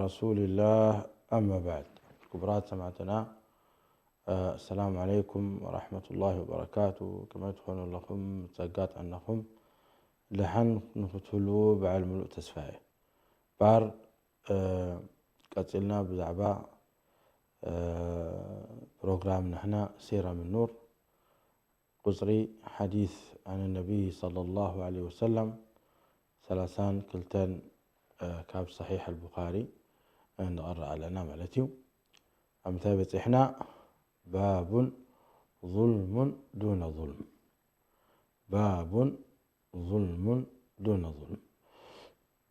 رسول الله، أما بعد. ክቡራት ሰማዕትና፣ ኣሰላሙ ዓለይኩም ወራሕመቱላሂ ወበረካቱ። ከመይ ትኾኑ ኣለኹም? ጸጋ ጥዕናኹም ደሓን ንኽትህልዉ በዓል ምሉእ ተስፋ እየ። ባር፣ እ፣ ቀጺልና ብዛዕባ፣ እ፣ ፕሮግራም ንሕና ሲራ ምን ኑር ቁጽሪ ሓዲስ ኣን ነቢይ ሰለላሁ ዐለይሂ ወሰለም ሰላሳን ክልተን፣ እ፣ ካብ ሰሒሕ ኣልቡኻሪ ንቐርእ ኣለና ማለት እዩ። ኣብ ምንታይ በጺሕና? ባቡን ዙልሙን ዱነ ዙልም። ባቡን ዙልሙን ዱነ ዙልም።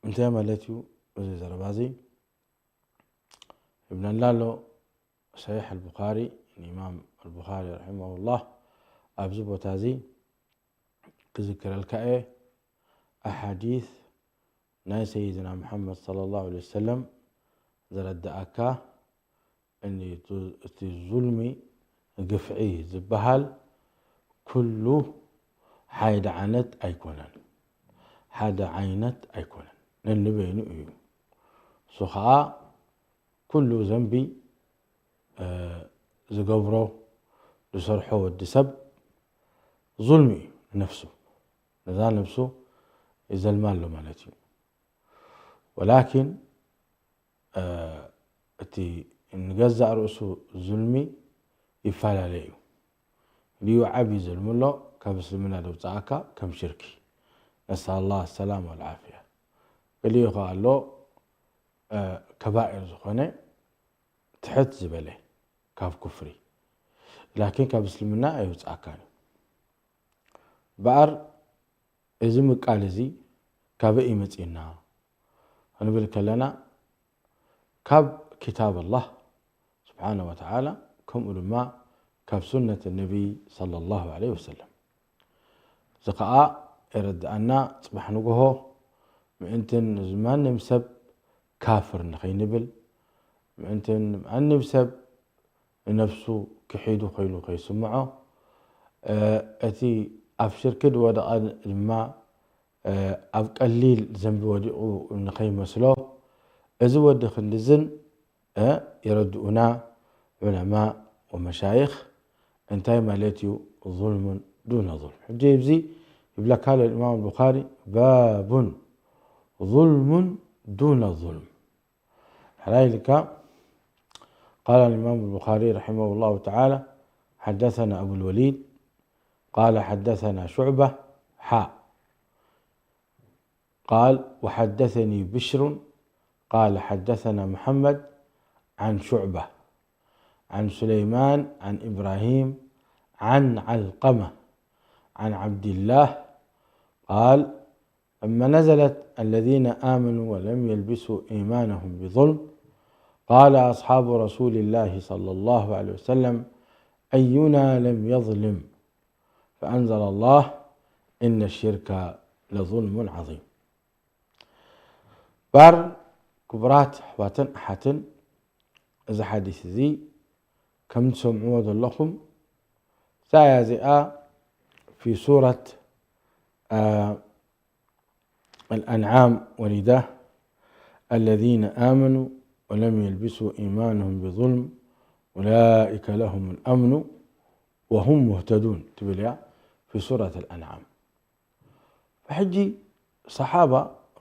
እንታይ ማለት እዩ እዚ ዘረባ እዚ? ይብለና ኣሎ ሰሒሕ ኣልቡኻሪ፣ ንኢማም ኣልቡኻሪ ረሒመሁላህ ኣብዚ ቦታ እዚ ክዝክረልካ እየ። ኣሓዲስ ናይ ሰይድና ሙሓመድ ሰለላሁ ዐለይሂ ወሰለም ዘረድኣካ፣ እኒ እቲ ዙልሚ፣ ግፍዒ ዝበሃል ኩሉ ሓደ ዓይነት ኣይኮነን። ሓደ ዓይነት ኣይኮነን። ነንበይኑ እዩ። እሱ ኸዓ ኩሉ ዘንቢ፣ እ፣ ዝገብሮ፣ ዝሰርሖ ወዲ ሰብ ዙልሚ እዩ ንነፍሱ። ነዛ ነፍሱ ይዘልማ ኣሎ ማለት እዩ። ወላኪን፣ እ፣ እቲ ንገዛእ ርእሱ ዙልሚ ይፈላለ እዩ። ገሊኡ ዓቢ ዙልሚ ኣሎ፣ ካብ እስልምና ዘውጽኣካ፣ ከም ሽርኪ። ነስኣሉላህ ሰላም ወልዓፍያ። ገሊኡ ኸዓ ኣሎ፣ እ፣ ከባኢር ዝኾነ፣ ትሕት ዝበለ ካብ ኩፍሪ፣ ላኪን ካብ እስልምና ኣየውጽኣካን እዩ። በኣር፣ እዚ ምቃል እዚ ካበይ እዩ መጺእና ክንብል ከለና፣ ካብ ክታብ ኣላህ ስብሓነ ወተዓላ፣ ከምኡ ድማ ካብ ሱነት ነቢይ ሰለላሁ ዐለይሂ ወሰለም። እዚ ኸዓ የረድኣና፣ ጽባሕ ንግሆ ምእንትን ማንም ሰብ ካፍር ንኸይንብል፣ ምእንትን ማንም ሰብ ንነፍሱ ክሒዱ ኮይኑ ከይስምዖ፣ እ፣ እቲ ኣብ ሽርኪ ዝወደቐ ድማ፣ እ፣ ኣብ ቀሊል ዘንቢ ወዲቑ ንኸይመስሎ፣ እዚ ወዲ ክንድዝን፣ እ፣ የረድኡና ዑለማ ወመሻይኽ። እንታይ ማለት እዩ ዙልሙን ዱነ ዙልም? ሕጂ ኣብዚ ይብለካ ኣሎ ኢማም ቡኻሪ፣ ባቡን ዙልሙን ዱነ ዙልም። ሕራይ ኢልካ፣ قال الإمام البخاري رحمه الله تعالى: حدثنا أبو الوليد قال حدثنا شعبة، حا. قال: وحدثني بشر قال: حدثنا محمد عن شعبة عن سليمان عن إبراهيم عن علقمة عن عبد الله قال: لما نزلت: الذين آمنوا ولم يلبسوا إيمانهم بظلم، قال أصحاب رسول الله صلى الله عليه وسلم: أينا لم يظلم؟ فأنزل الله: إن الشرك لظلم عظيم. ባር፣ ክቡራት ኣሕዋትን ኣሓትን፣ እዚ ሓዲስ እዚ ከም ትሰምዕዎ ዘለኹም፣ እዛ ኣያ እዚኣ ፊ ሱረት፣ አ፣ ኣልኣንዓም ወሪዳ፣ الذين آمنوا ولم يلبسوا إيمانهم بظلم أولئك لهم الأمن وهم مهتدون ትብል እያ ፊ ሱረት ኣልኣንዓም። ሕጂ ሰሓባ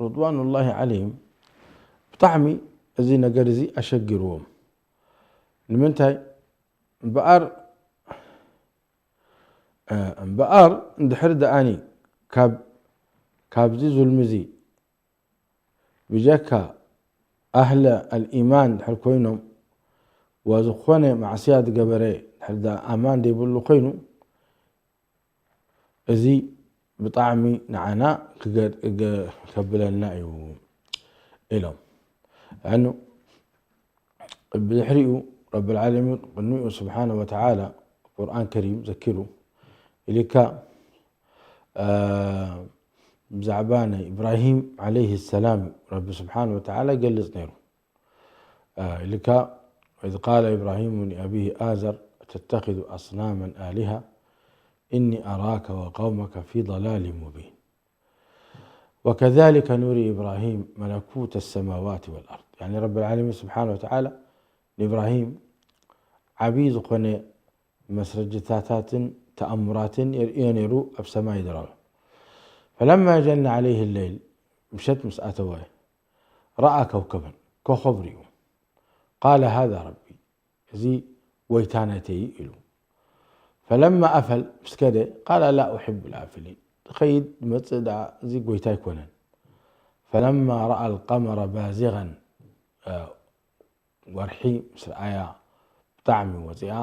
ርድዋኑላሂ ዓለይሂም ብጣዕሚ እዚ ነገር እዚ ኣሸጊርዎም። ንምንታይ? እምበኣር፣ እ፣ እምበኣር እንድሕር ደኣኒ ካብ፣ ካብዚ ዙልሚ እዚ ብጀካ ኣህለ ኣልኢማን ድሕር ኮይኖም፣ ወዝኾነ ማዕስያ ዝገበረ ድሕር ደኣ ኣማን ዘይብሉ ኮይኑ፣ እዚ ብጣዕሚ ንዓና ክገ-፣ ገ-፣ ከብለልና እዩ ኢሎም። ኣኑ ብድሕሪኡ ረብል ዓለሚን ቅድሚኡ ስብሓነ ወተዓላ ቁርኣን ከሪም ዘኪሩ ኢልካ፣ አ፣ ብዛዕባ ናይ ኢብራሂም ዓለይሂ ሰላም ረቢ ስብሓነ ወተዓላ ይገልጽ ነይሩ። አ፣ ኢልካ፣ وإذ قال إبراهيم لأبيه آزر أتتخذ أصناما آلهة إني أراك وقومك في ضلال مبين. وكذلك نري إبراهيم ملكوت السماوات والأرض. ያኒ ረብል ዓለሚን ስብሓነ ወተዓላ ንኢብራሂም ዓብዪ ዝኾነ መስረጅታታትን ተኣምራትን የርእዮ ነይሩ ኣብ ሰማይ ድረባ። ፈለማ ጀነ ዓለይህ ለይል፣ ምሸት ምስ ኣተወ፣ ረኣ ከውከበን፣ ኮኸብ ርእዩ። ቃለ ሃዛ ረቢ፣ እዚ ጎይታ ናተይ ኢሉ። ፈለማ ኣፈል፣ ምስ ከደ፣ ቃለ ላ ኡሕቡ ልኣፍሊን፣ ዝኸይድ ዝመጽእ ደኣ እዚ ጎይታ ኣይኮነን። ፈለማ ረኣ ልቀመረ ባዚገን፣ ወርሒ ምስ ረኣያ ብጣዕሚ ወፂኣ።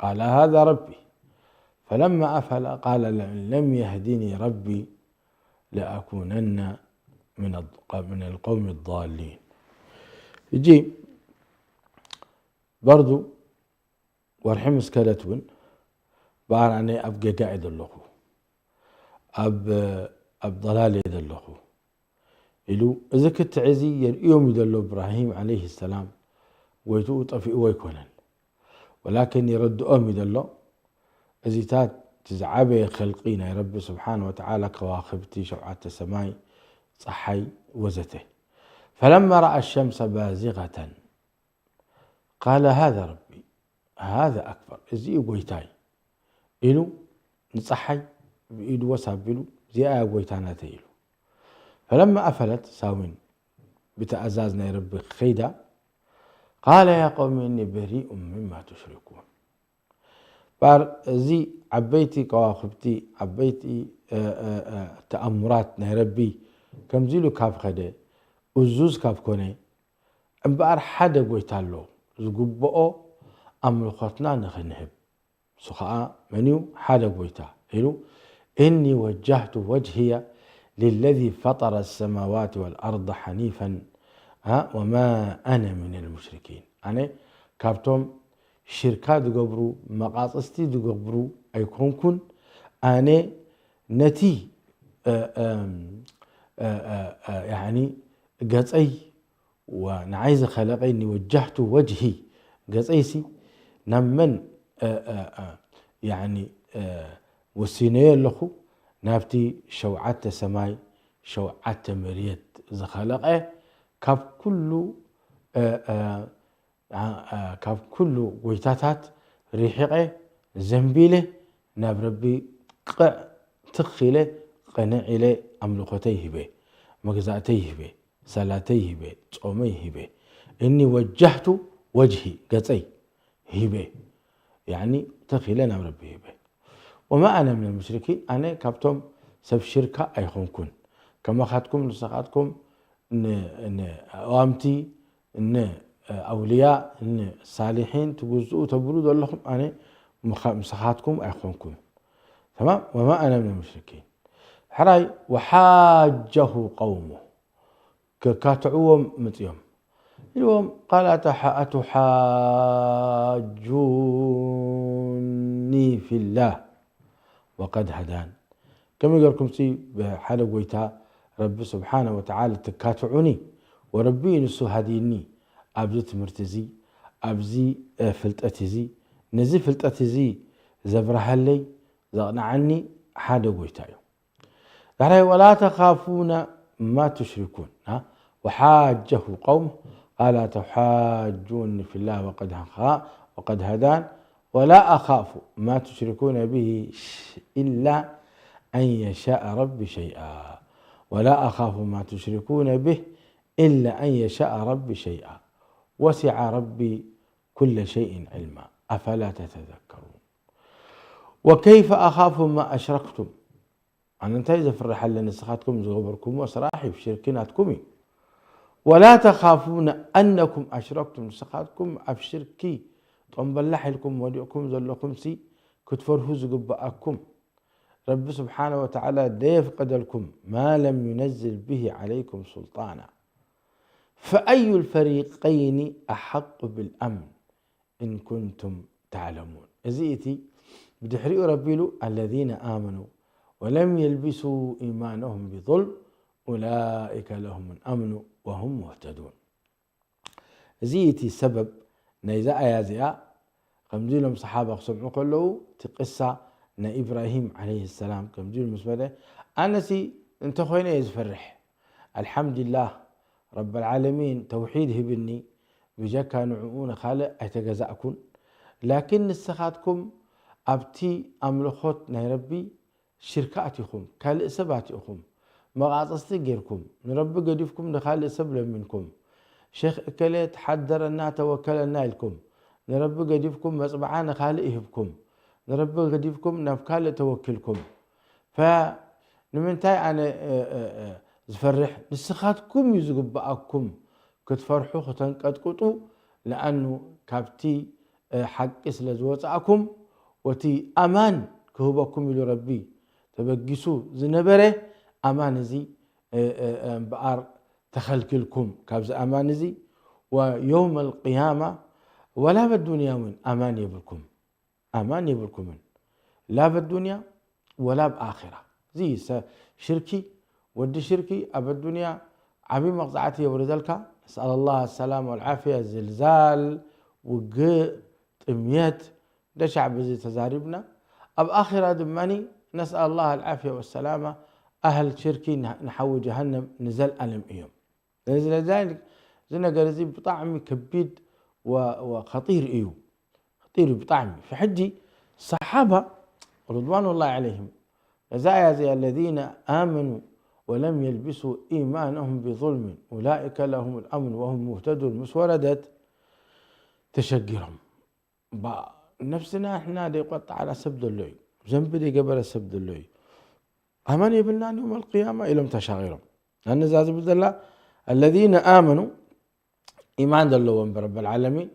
ቃለ ሃዛ ረቢ። ፈለማ ኣፈለ ቃለ ለእን ለም የህዲኒ ረቢ ለኣኩነነ ምን ልቀውሚ ዳሊን። ሕጂ በርዱ ወርሒ ምስ ከደት እውን በኣር ኣነ ኣብ ጌጋ እየ ዘለኹ፣ ኣብ ኣብ ضላል እየ ዘለኹ ኢሉ። እዚ ክትዕ እዚ የርእዮም እዩ ዘሎ እብራሂም ዓለይሂ ሰላም። ጎይትኡ ጠፊእዎ ኣይኮነን፣ ወላኪን የረድኦም እዩ ዘሎ። እዚታት እቲ ዝዓበየ ኸልቂ ናይ ረቢ ስብሓነ ወተዓላ፣ ከዋኽብቲ፣ ሸውዓተ ሰማይ፣ ፀሓይ ወዘተ። ፈለማ ረኣ ሸምሰ ባዚገተን ቃለ ሃዛ ረቢ ሃዛ ኣክበር፣ እዚ እዩ ጎይታይ ኢሉ ንፀሓይ ብኢዱ ወስ ኣቢሉ እዚኣ እያ ጎይታ ናተይ ኢሉ። ፈለማ ኣፈለት ሳዊን ብትእዛዝ ናይ ረቢ ከይዳ ቃለ ያ ቀውሚ እኒ በሪኡ ምማ ቱሽሪኩን። ባር እዚ ዓበይቲ ከዋኽብቲ ዓበይቲ ተኣምራት ናይ ረቢ ከምዚ ኢሉ ካብ ኸደ እዙዝ ካብ ኮነ እምበኣር ሓደ ጎይታ ኣሎ ዝግብኦ ኣምልኾትና ንኽንህብ። እሱ ኸዓ መን እዩ? ሓደ ጎይታ ኢሉ፣ እኒ ወጃህቱ ወጅህየ ልለዚ ፈጠረ ሰማዋት ወልኣርض ሓኒፈን ወማ ኣነ ምን ልሙሽሪኪን። ኣነ ካብቶም ሽርካ ዝገብሩ መቓፅስቲ ዝገብሩ ኣይኮንኩን። ኣነ ነቲ ያኒ ገፀይ ንዓይ ዝኸለቀኒ ወጃህቱ ወጅሂ ገፀይሲ ናብ መን ያኒ ወሲነዮ ኣለኹ? ናብቲ ሸውዓተ ሰማይ ሸውዓተ መርየት ዝኸለቀ ካብ ኩሉ ካብ ኩሉ ጎይታታት ርሒቐ ዘንቢለ ናብ ረቢ ቅዕ ትኽ ኢለ ቅንዕ ኢለ ኣምልኾተይ ሂበ፣ መግዛእተይ ሂበ፣ ሰላተይ ሂበ፣ ጾመይ ሂበ። እኒ ወጃህቱ ወጅሂ ገጸይ ሂበ፣ ያኒ ትኽ ኢለ ናብ ረቢ ሂበ። ወማ ኣነ ምን ሙሽሪኪን፣ ኣነ ካብቶም ሰብ ሽርካ ኣይኾንኩን። ከማኻትኩም ንስኻትኩም ንኣዋምቲ ንኣውልያ ንሳሊሒን ትግዝኡ ተብሉ ዘለኹም ኣነ ምሳኻትኩም ኣይኮንኩን። ተማም ወማ ኣነ ምን ሙሽሪኪን። ሕራይ ወሓጀሁ ቀውሙ፣ ክካትዕዎም ምፅዮም ኢልዎም ቃል ኣቱሓጁኒ ፊላህ ወቀድ ሃዳን። ከመይ ገርኩም ሲ ብሓደ ጎይታ ረቢ ስብሓነ ወተዓላ ትካትዑኒ? ወረቢ ንሱ ሃዲኒ ኣብዚ ትምህርቲ እዚ፣ ኣብዚ ፍልጠት እዚ። ነዚ ፍልጠት እዚ ዘብርሃለይ ዘቕንዓኒ ሓደ ጎይታ እዩ። ዳሕራይ ወላ ተኻፉነ ማ ቱሽሪኩን። ወሓጀሁ ቀውም ቃል ኣቱሓጁኒ ፊላህ ወቀድ ሃዳን ወላ ኣኻፉ ማ ቱሽሪኩነ ብሂ ኢላ ኣን የሻእ ረቢ ሸይኣ። ወላ ኣኻፉ ማ ቱሽሪኩነ ብህ ኢላ ኣን የሻእ ረቢ ሸይኣ ወሲዐ ረቢ ኩለ ሸይእን ዕልማ ኣፈላ ተተዘከሩን። ወከይፈ ኣኻፉ ማ ኣሽረክቱም ኣነ እንታይ ዘፍርሕ ኣለ? ንስኻትኩም ዝገበርኩምዎ ስራሕ እዩ፣ ሽርኪ ናትኩም እዩ። ወላ ተኻፉነ ኣነኩም ኣሽረክቱም ንስኻትኩም ኣብ ሽርኪ ጦምበላሕ ኢልኩም ወዲቕኩም ዘለኹም ሲ ክትፈርሁ ዝግብኣኩም ረቢ ስብሓነ ወተዓላ ደየፍቀደልኩም ማ ለም ዩነዝል ብሂ ዓለይኩም ሱልጣና ፈኣዩ ልፈሪቀይኒ ኣሓቁ ብልኣምን እንኩንቱም ተዕለሙን። እዚ እቲ ብድሕሪኡ ረቢ ኢሉ ኣለዚነ ኣመኑ ወለም የልቢሱ ኢማኖሁም ብظልም ኡላኢከ ለሁም ኣምኑ ወሁም ሙህተዱን። እዚ እቲ ሰበብ ናይዛ ኣያ እዚኣ ከምዚ ኢሎም ሰሓባ ክሰምዑ ከለዉ እቲ ቅሳ ናይ ኢብራሂም ዓለይሂ ሰላም ከምዚ ኢሉ ምስ መደ ኣነሲ እንተኾይነ እየ ዝፈርሕ ኣልሓምዱሊላህ ረበል ዓለሚን ተውሒድ ሂብኒ፣ ብጀካ ንዕኡ ንኻልእ ኣይተገዛእኩን። ላኪን ንስኻትኩም ኣብቲ ኣምልኾት ናይ ረቢ ሽርክ ኣቲኹም፣ ካልእ ሰብ ኣቲእኹም፣ መቓጸስቲ ጌርኩም፣ ንረቢ ገዲፍኩም ንኻልእ ሰብ ለሚንኩም፣ ሸኽ እከለ ተሓደረና ተወከለና ኢልኩም፣ ንረቢ ገዲፍኩም መጽብዓ ንኻልእ ይህብኩም፣ ንረቢ ገዲፍኩም ናብ ካልእ ተወኪልኩም። ፈ-፣ ንምንታይ ኣነ፣ እ፣ እ፣ እ፣ ዝፈርሕ? ንስኻትኩም እዩ ዝግብኣኩም ክትፈርሑ፣ ክተንቀጥቅጡ፣ ለኣኑ ካብቲ፣ እ፣ ሓቂ ስለ ዝወጻእኩም፣ ወቲ ኣማን ክህበኩም ኢሉ ረቢ ተበጊሱ ዝነበረ ኣማን እዚ፣ እ፣ እ፣ እ፣ እምበኣር ተኸልኪልኩም ካብዚ ኣማን እዚ። ወየውመ ልቅያማ ወላ በዱንያ እውን ኣማን የብልኩም፣ ኣማን የብልኩምን፣ ላ በዱንያ ወላ ብኣኺራ። እዚ ሰ-፣ ሽርኪ፣ ወዲ ሽርኪ ኣብ ኣዱንያ ዓብዪ መቕጻዕቲ የውርደልካ። ነስኣል ላህ ሰላም ወልዓፍያ። ዝልዛል፣ ውግእ፣ ጥምየት፣ እንደ ሻዕ በዚ ተዛሪብና። ኣብ ኣኺራ ድማ ነስኣል ኣላህ ኣልዓፍያ ወሰላማ፣ ኣህል ሽርኪ ን-፣ ንሓዊ ጀሃነም ንዘልኣለም እዮም። ስለዚ እዚ ነገር እዚ ብጣዕሚ ከቢድ ወ-፣ ወኸጢር እዩ። ኸጢር እዩ ብጣዕሚ። ሕጂ ሰሓባ ርድዋኑላሂ ዐለይሂም ነዛ ኣያ እዚኣ፣ الذين آمنوا ولم يلبسوا إيمانهم بظلم أولئك لهم الأمن وهم مهتدون ምስ ወረደት ተሸጊሮም። ባ-፣ ነፍስና ንሕና ደይቆጣዕና ሰብ ዘሎ እዩ። ዘንቢ ደይገበረ ሰብ ዘሎ እዩ። ኣማን የብልናን የውመል ቅያማ ኢሎም ተሻቒሮም። ኣነዛ ዝብል ዘላ፣ الذين آمنوا፣ ኢማን ዘለዎም ብረበል ዓለሚን፣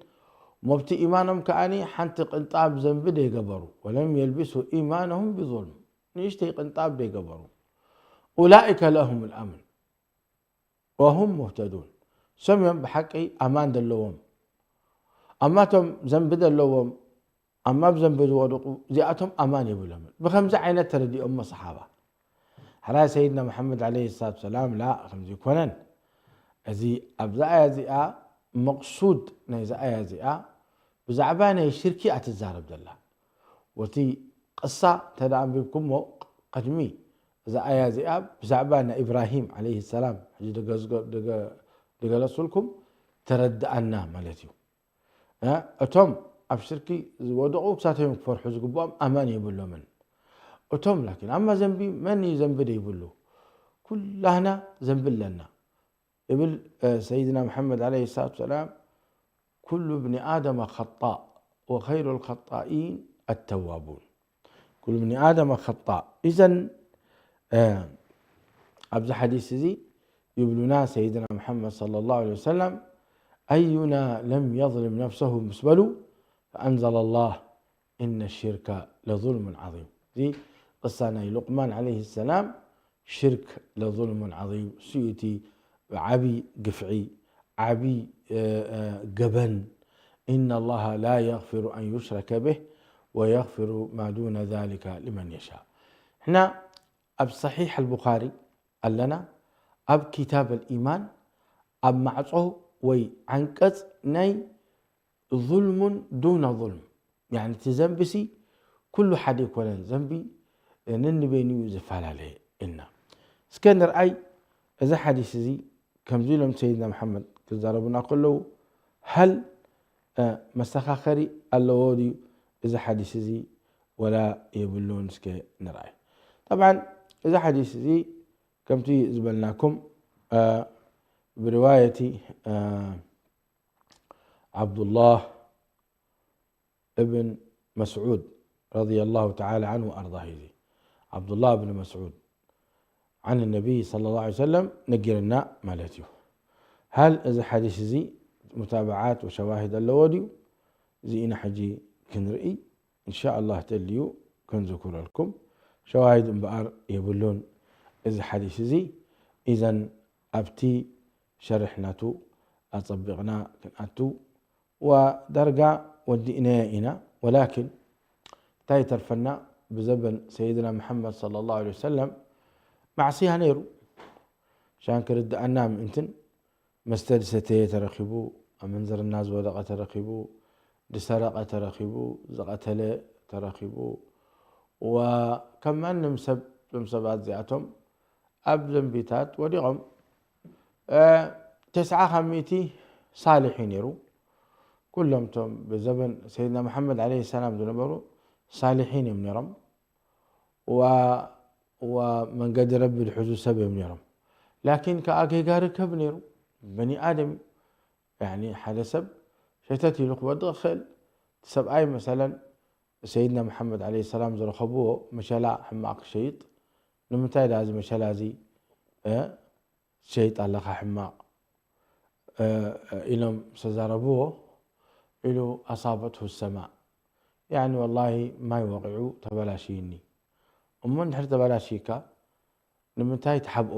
ሞብቲ ኢማኖም ከኣኒ ሓንቲ ቅንጣብ ዘንቢ ደይገበሩ። ولم يلبسوا إيمانهم بظلم። ንእሽተይ ቅንጣብ ደይገበሩ። أولئك لهم الأمن وهم مهتدون። እሶም እዮም ብሓቂ ኣማን ዘለዎም። ኣማ እቶም ዘንቢ ዘለዎም፣ ኣማ ኣብ ዘንቢ ዝወደቑ፣ እዚኣቶም ኣማን የብሎምን። ብኸምዚ ዓይነት ተረዲኦሞ ሰሓባ። ሕራይ ሰይድና መሓመድ ዓለይሂ ሰላቱ ሰላም፣ ላ፣ ከምዚ ኣይኮነን። እዚ ኣብዛ ኣያ እዚኣ፣ መቕሱድ ናይዛ ኣያ እዚኣ፣ ብዛዕባ ናይ ሽርኪ እያ ትዛረብ ዘላ። ወቲ ቅሳ እንተ ደኣ ኣንቢብኩሞ፣ ቅድሚ እዛ ኣያ እዚኣ ብዛዕባ ናይ ኢብራሂም ዓለይሂ ሰላም፣ ሕጂ ደገዝገ-፣ ደገ-፣ ደገለጽኩልኩም፣ ተረድኣና ማለት እዩ። እ፣ እቶም ኣብ ሽርኪ ዝወደቑ ክሳቶም እዮም ክፈርሑ ዝግብኦም፣ ኣማን የብሎምን። እቶም ላኪን፣ ኣማ ዘንቢ፣ መን እዩ ዘንቢ ደይብሉ? ኩላህና ዘንቢ ኣለና። ይብል፣ እ፣ ሰይድና መሓመድ ዓለይሂ ሰላቱ ሰላም፣ "ኩሉ ብኒ ኣደመ ኸጣእ ወኸይሩል ኸጣኢን ኣተዋቡን።" ኩሉ ብኒ ኣደመ ኸጣእ። ኢዘን፣ እ፣ ኣብዚ ሓዲስ እዚ ይብሉና ሰይድና መሓመድ ሰለላሁ ዐለይሂ ወሰለም፣ "ኣዩና ለም የዝልም ነፍሰሁ" ምስ በሉ፣ ፈኣንዘለ ላህ፣ "ኢነ ሽርከ ለዙልሙን ዓዚም።" እዚ ቅሳ ናይ ሉቅማን ዓለይሂ ሰላም፣ ሽርክ ለዙልሙን ዓዚም፣ እሱ እዩ እቲ ዓቢ ግፍዒ፣ ዓቢ፣ እ፣ እ፣ ገበን። "ኢነ ላሃ ላ የግፊሩ ኣን ዩሽረከ ብህ ወየግፊሩ ማ ዱነ ዛሊከ ሊመን የሻእ።" ሕና ኣብ ሰሒሕ ኣልቡኻሪ ኣለና፣ ኣብ ኪታብ ኣልኢማን፣ ኣብ ማዕጾ ወይ ዓንቀጽ ናይ ዙልሙን ዱነ ዙልም። ያኒ እቲ ዘንቢሲ ኩሉ ሓደ ኣይኮነን፣ ዘንቢ ነንበይኑ እዩ ዝፈላለየ ኢልና። እስከ ንርኣይ፣ እዚ ሓዲስ እዚ ከምዚ ኢሎም ሰይድና መሓመድ ክዛረቡና ከለዉ፣ ሀል፣ እ፣ መሰኻኸሪ ኣለዎ ድዩ እዚ ሓዲስ እዚ ወላ የብሉን? እስከ ንርኣይ። ጠብዓን እዚ ሓዲስ እዚ ከምቲ ዝበልናኩም፣ እ፣ ብሪዋየቲ፣ እ፣ ዓብዱላህ እብን መስዑድ ረዲየላሁ ተዓላ ዐንሁ ወአርዳህ እዩ። እዚ ዓብዱላህ እብን መስዑድ ዐን ነቢይ ሰለላሁ ዐለይሂ ወሰለም ነጊርና ማለት እዩ። ሃል እዚ ሓዲስ እዚ ሙታብዓት ወሸዋሂድ ኣለዎ ድዩ? እዚ ኢና ሕጂ ክንርኢ። እንሻ ኣላህ ተልዩ ክንዝክረልኩም። ሸዋሂድ እምበኣር የብሉን እዚ ሓዲስ እዚ። ኢዘን ኣብቲ ሸርሕ ናቱ ኣጸቢቕና ክንኣቱ ወዳርጋ ወዲእናዮ ኢና። ወላኪን እንታይ ይተርፈና፣ ብዘበን ሰይድና መሓመድ ሰለላሁ ዐለይሂ ወሰለም ማዕስያ ነይሩ። ሻን ክርድኣና ምእንትን፣ መስተ ዝሰተየ ተረኺቡ፣ ኣብ ምንዝርና ዝወደቐ ተረኺቡ፣ ዝሰረቐ ተረኺቡ፣ ዝቐተለ ተረኺቡ፣ ወከም ማንም ሰብ፣ እዞም ሰባት እዚኣቶም ኣብ ዘንቢታት ወዲቖም። እ፣ ተስዓ ካብ ሚእቲ ሳልሕ እዩ ነይሩ። ኩሎም እቶም ብዘበን ሰይድና መሓመድ ዓለይሂ ሰላም ዝነበሩ ሳልሒን እዮም ነይሮም። ዋ-፣ ዋ-፣ መንገዲ ረቢ ዝሕዙ ሰብ እዮም ነይሮም። ላኪን ከኣ ጌጋ ርከብ ነይሩ። በኒ ኣደም እዩ። ያኒ ሓደ ሰብ ሸተት ኢሉ ክወድቕ ይኽእል። እቲ ሰብኣይ መሰለን ሰይድና መሓመድ ዓለይሂ ሰላም ዝረኸብዎ መሸላ ሕማቕ ክሸይጥ፣ ንምንታይ ደኣ እዚ መሸላ እዚ፣ እ፣ ትሸይጥ ኣለኻ ሕማቕ፣ እ፣ ኢሎም ዝተዛረብዎ፣ ኢሉ ኣሳበትሁ ሰማእ። ያኒ ወላሂ ማይ ወቒዑ ተበላሽይኒ። እሞ እንድሕር ተበላሽይካ ንምንታይ ትሓብኦ?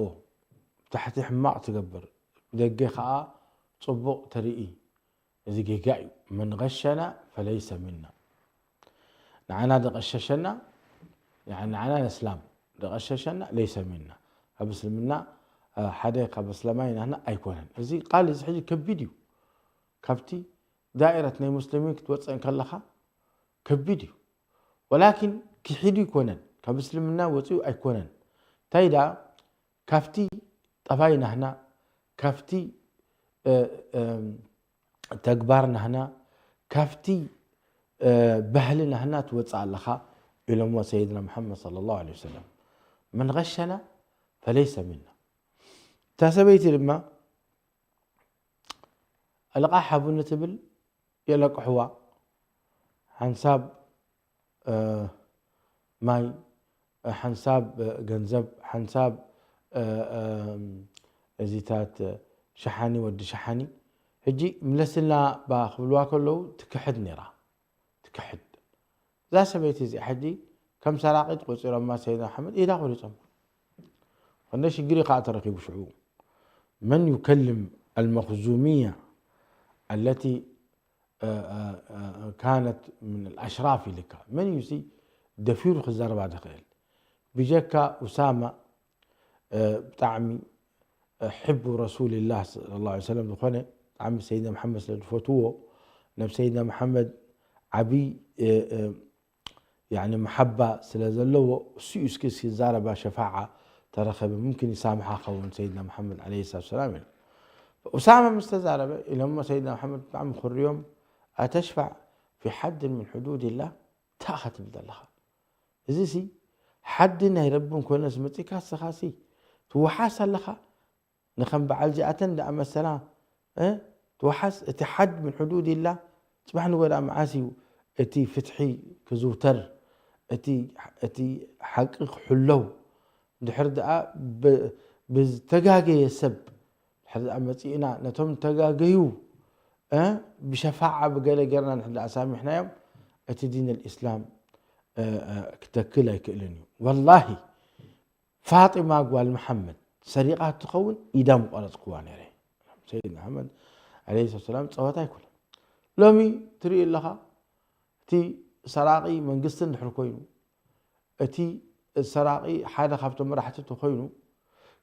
ብታሕቲ ሕማቕ ትገብር፣ ብደገ ኸኣ ጽቡቕ ተርኢ። እዚ ጌጋ እዩ። መን ገሸና ፈለይሰ ሚና። ንዓና ደቐሸሸና፣ ያኒ ንዓና ነስላም ደቐሸሸና ለይሰ ሚና። ካብ እስልምና፣ እ፣ ሓደ ካብ እስላማይ ናህና ኣይኮነን። እዚ ቃል እዚ ሕጂ ከቢድ እዩ። ካብቲ ዳኢረት ናይ ሙስሊሚን ክትወጽእ እንከለኻ ከቢድ እዩ። ወላኪን ክሒዱ ኣይኮነን፣ ካብ እስልምና ወጺኡ ኣይኮነን። እንታይ ደኣ፣ ካብቲ ጠባይ ናህና፣ ካብቲ፣ እ፣ እም፣ ተግባር ናህና፣ ካብቲ፣ እ፣ ባህሊ ናህና ትወጽእ ኣለኻ ኢሎሞ ሰይድና መሓመድ ሰለላሁ ዐለይሂ ወሰለም። መን ገሸና ፈለይሰ ሚና። እታ ሰበይቲ ድማ ኣልቃሕ ሃቡኒ ትብል፣ የለቅሕዋ። ሓንሳብ፣ እ፣ ማይ፣ እ፣ ሓንሳብ፣ እ፣ ገንዘብ፣ ሓንሳብ፣ እ፣ እ፣ እዚታት፣ እ፣ ሸሓኒ፣ ወዲ ሸሓኒ። ሕጂ ምለስልና ባ ክብልዋ ከለዉ ትክሕድ ነይራ። ትክሕድ። እዛ ሰበይቲ እዚኣ ሕጂ ከም ሰራቒት ቆጺሮማ ሰይድና መሓመድ ኢዳ ቆሪጾማ። ክንደይ ሽግር እዩ ከኣ ተረኺቡ ሽዑ። መን ዩከልም ኣልመኽዙምያ ኣለቲ፣ እ፣ እ፣ እ፣ ካነት ምን ኣልኣሽራፍ ኢልካ። መን እዩ ሲ ደፊሩ ክዛረባ ዝኽእል? ብጀካ ኡሳማ፣ እ፣ ብጣዕሚ፣ እ፣ ሕቡ ረሱልላህ ሰለላሁ ዐለይሂ ወሰለም ዝኾነ፣ ብጣዕሚ ሰይድና መሓመድ ስለ ዝፈትዎ፣ ናብ ሰይድና መሓመድ ዓብይ፣ እ፣ እ፣ ያኒ መሓባ ስለ ዘለዎ፣ እሱ እዩ እስኪ ሲዛረባ ሸፋዓ ተረኸበ፣ ሙምኪን ይሳምሓ ኸውን ሰይድና መሓመድ ዓለይሂ ሰላቱ ወሰላም ኢሉ። ኡሳማ ምስ ተዛረበ ኢሎሞ ሰይድና መሓመድ ብጣዕሚ ክርዮም፣ "ኣተሽፋዕ ፊ ሓድን ምን ሕዱድላህ?" እንታይ ኢኻ ትብል ዘለኻ? እዚ ሲ ሓዲ ናይ ረቢ እንኮነስ መጺካ ንስኻ ሲ ትወሓስ ኣለኻ። ንኸም በዓል እዚኣተን ደኣ መሰላ፣ እ፣ ትወሓስ። እቲ ሓድ ምን ሕዱድላህ፣ ጽባሕ ንጎ ደኣ መዓስ እዩ እቲ ፍትሒ ክዝውተር፣ እቲ፣ እቲ ሓቂ ክሕለው? ድሕር ደኣ ብ-፣ ብዝተጋገየ ሰብ ድሕር ደኣ መጺእና ነቶም ተጋገዩ፣ እ፣ ብሸፋዓ ብገለ ጌርና ንሕና ኣሳሚሕናዮም፣ እቲ ዲን ኣልኢስላም፣ እ፣ እ፣ ክተክል ኣይክእልን እዩ። ወላሂ ፋጢማ ጓል መሓመድ ሰሪቓ ትኸውን ኢዳ ምቆረጽክዋ ነይረ። ሰይድና መሓመድ ዓለይሂ ሰላም ጸወታ ኣይኮነን። ሎሚ ትርኢ ኣለኻ፣ እቲ ሰራቒ መንግስቲ እንድሕር ኮይኑ፣ እቲ ሰራቒ ሓደ ካብቶም መራሕቲ እንተኾይኑ፣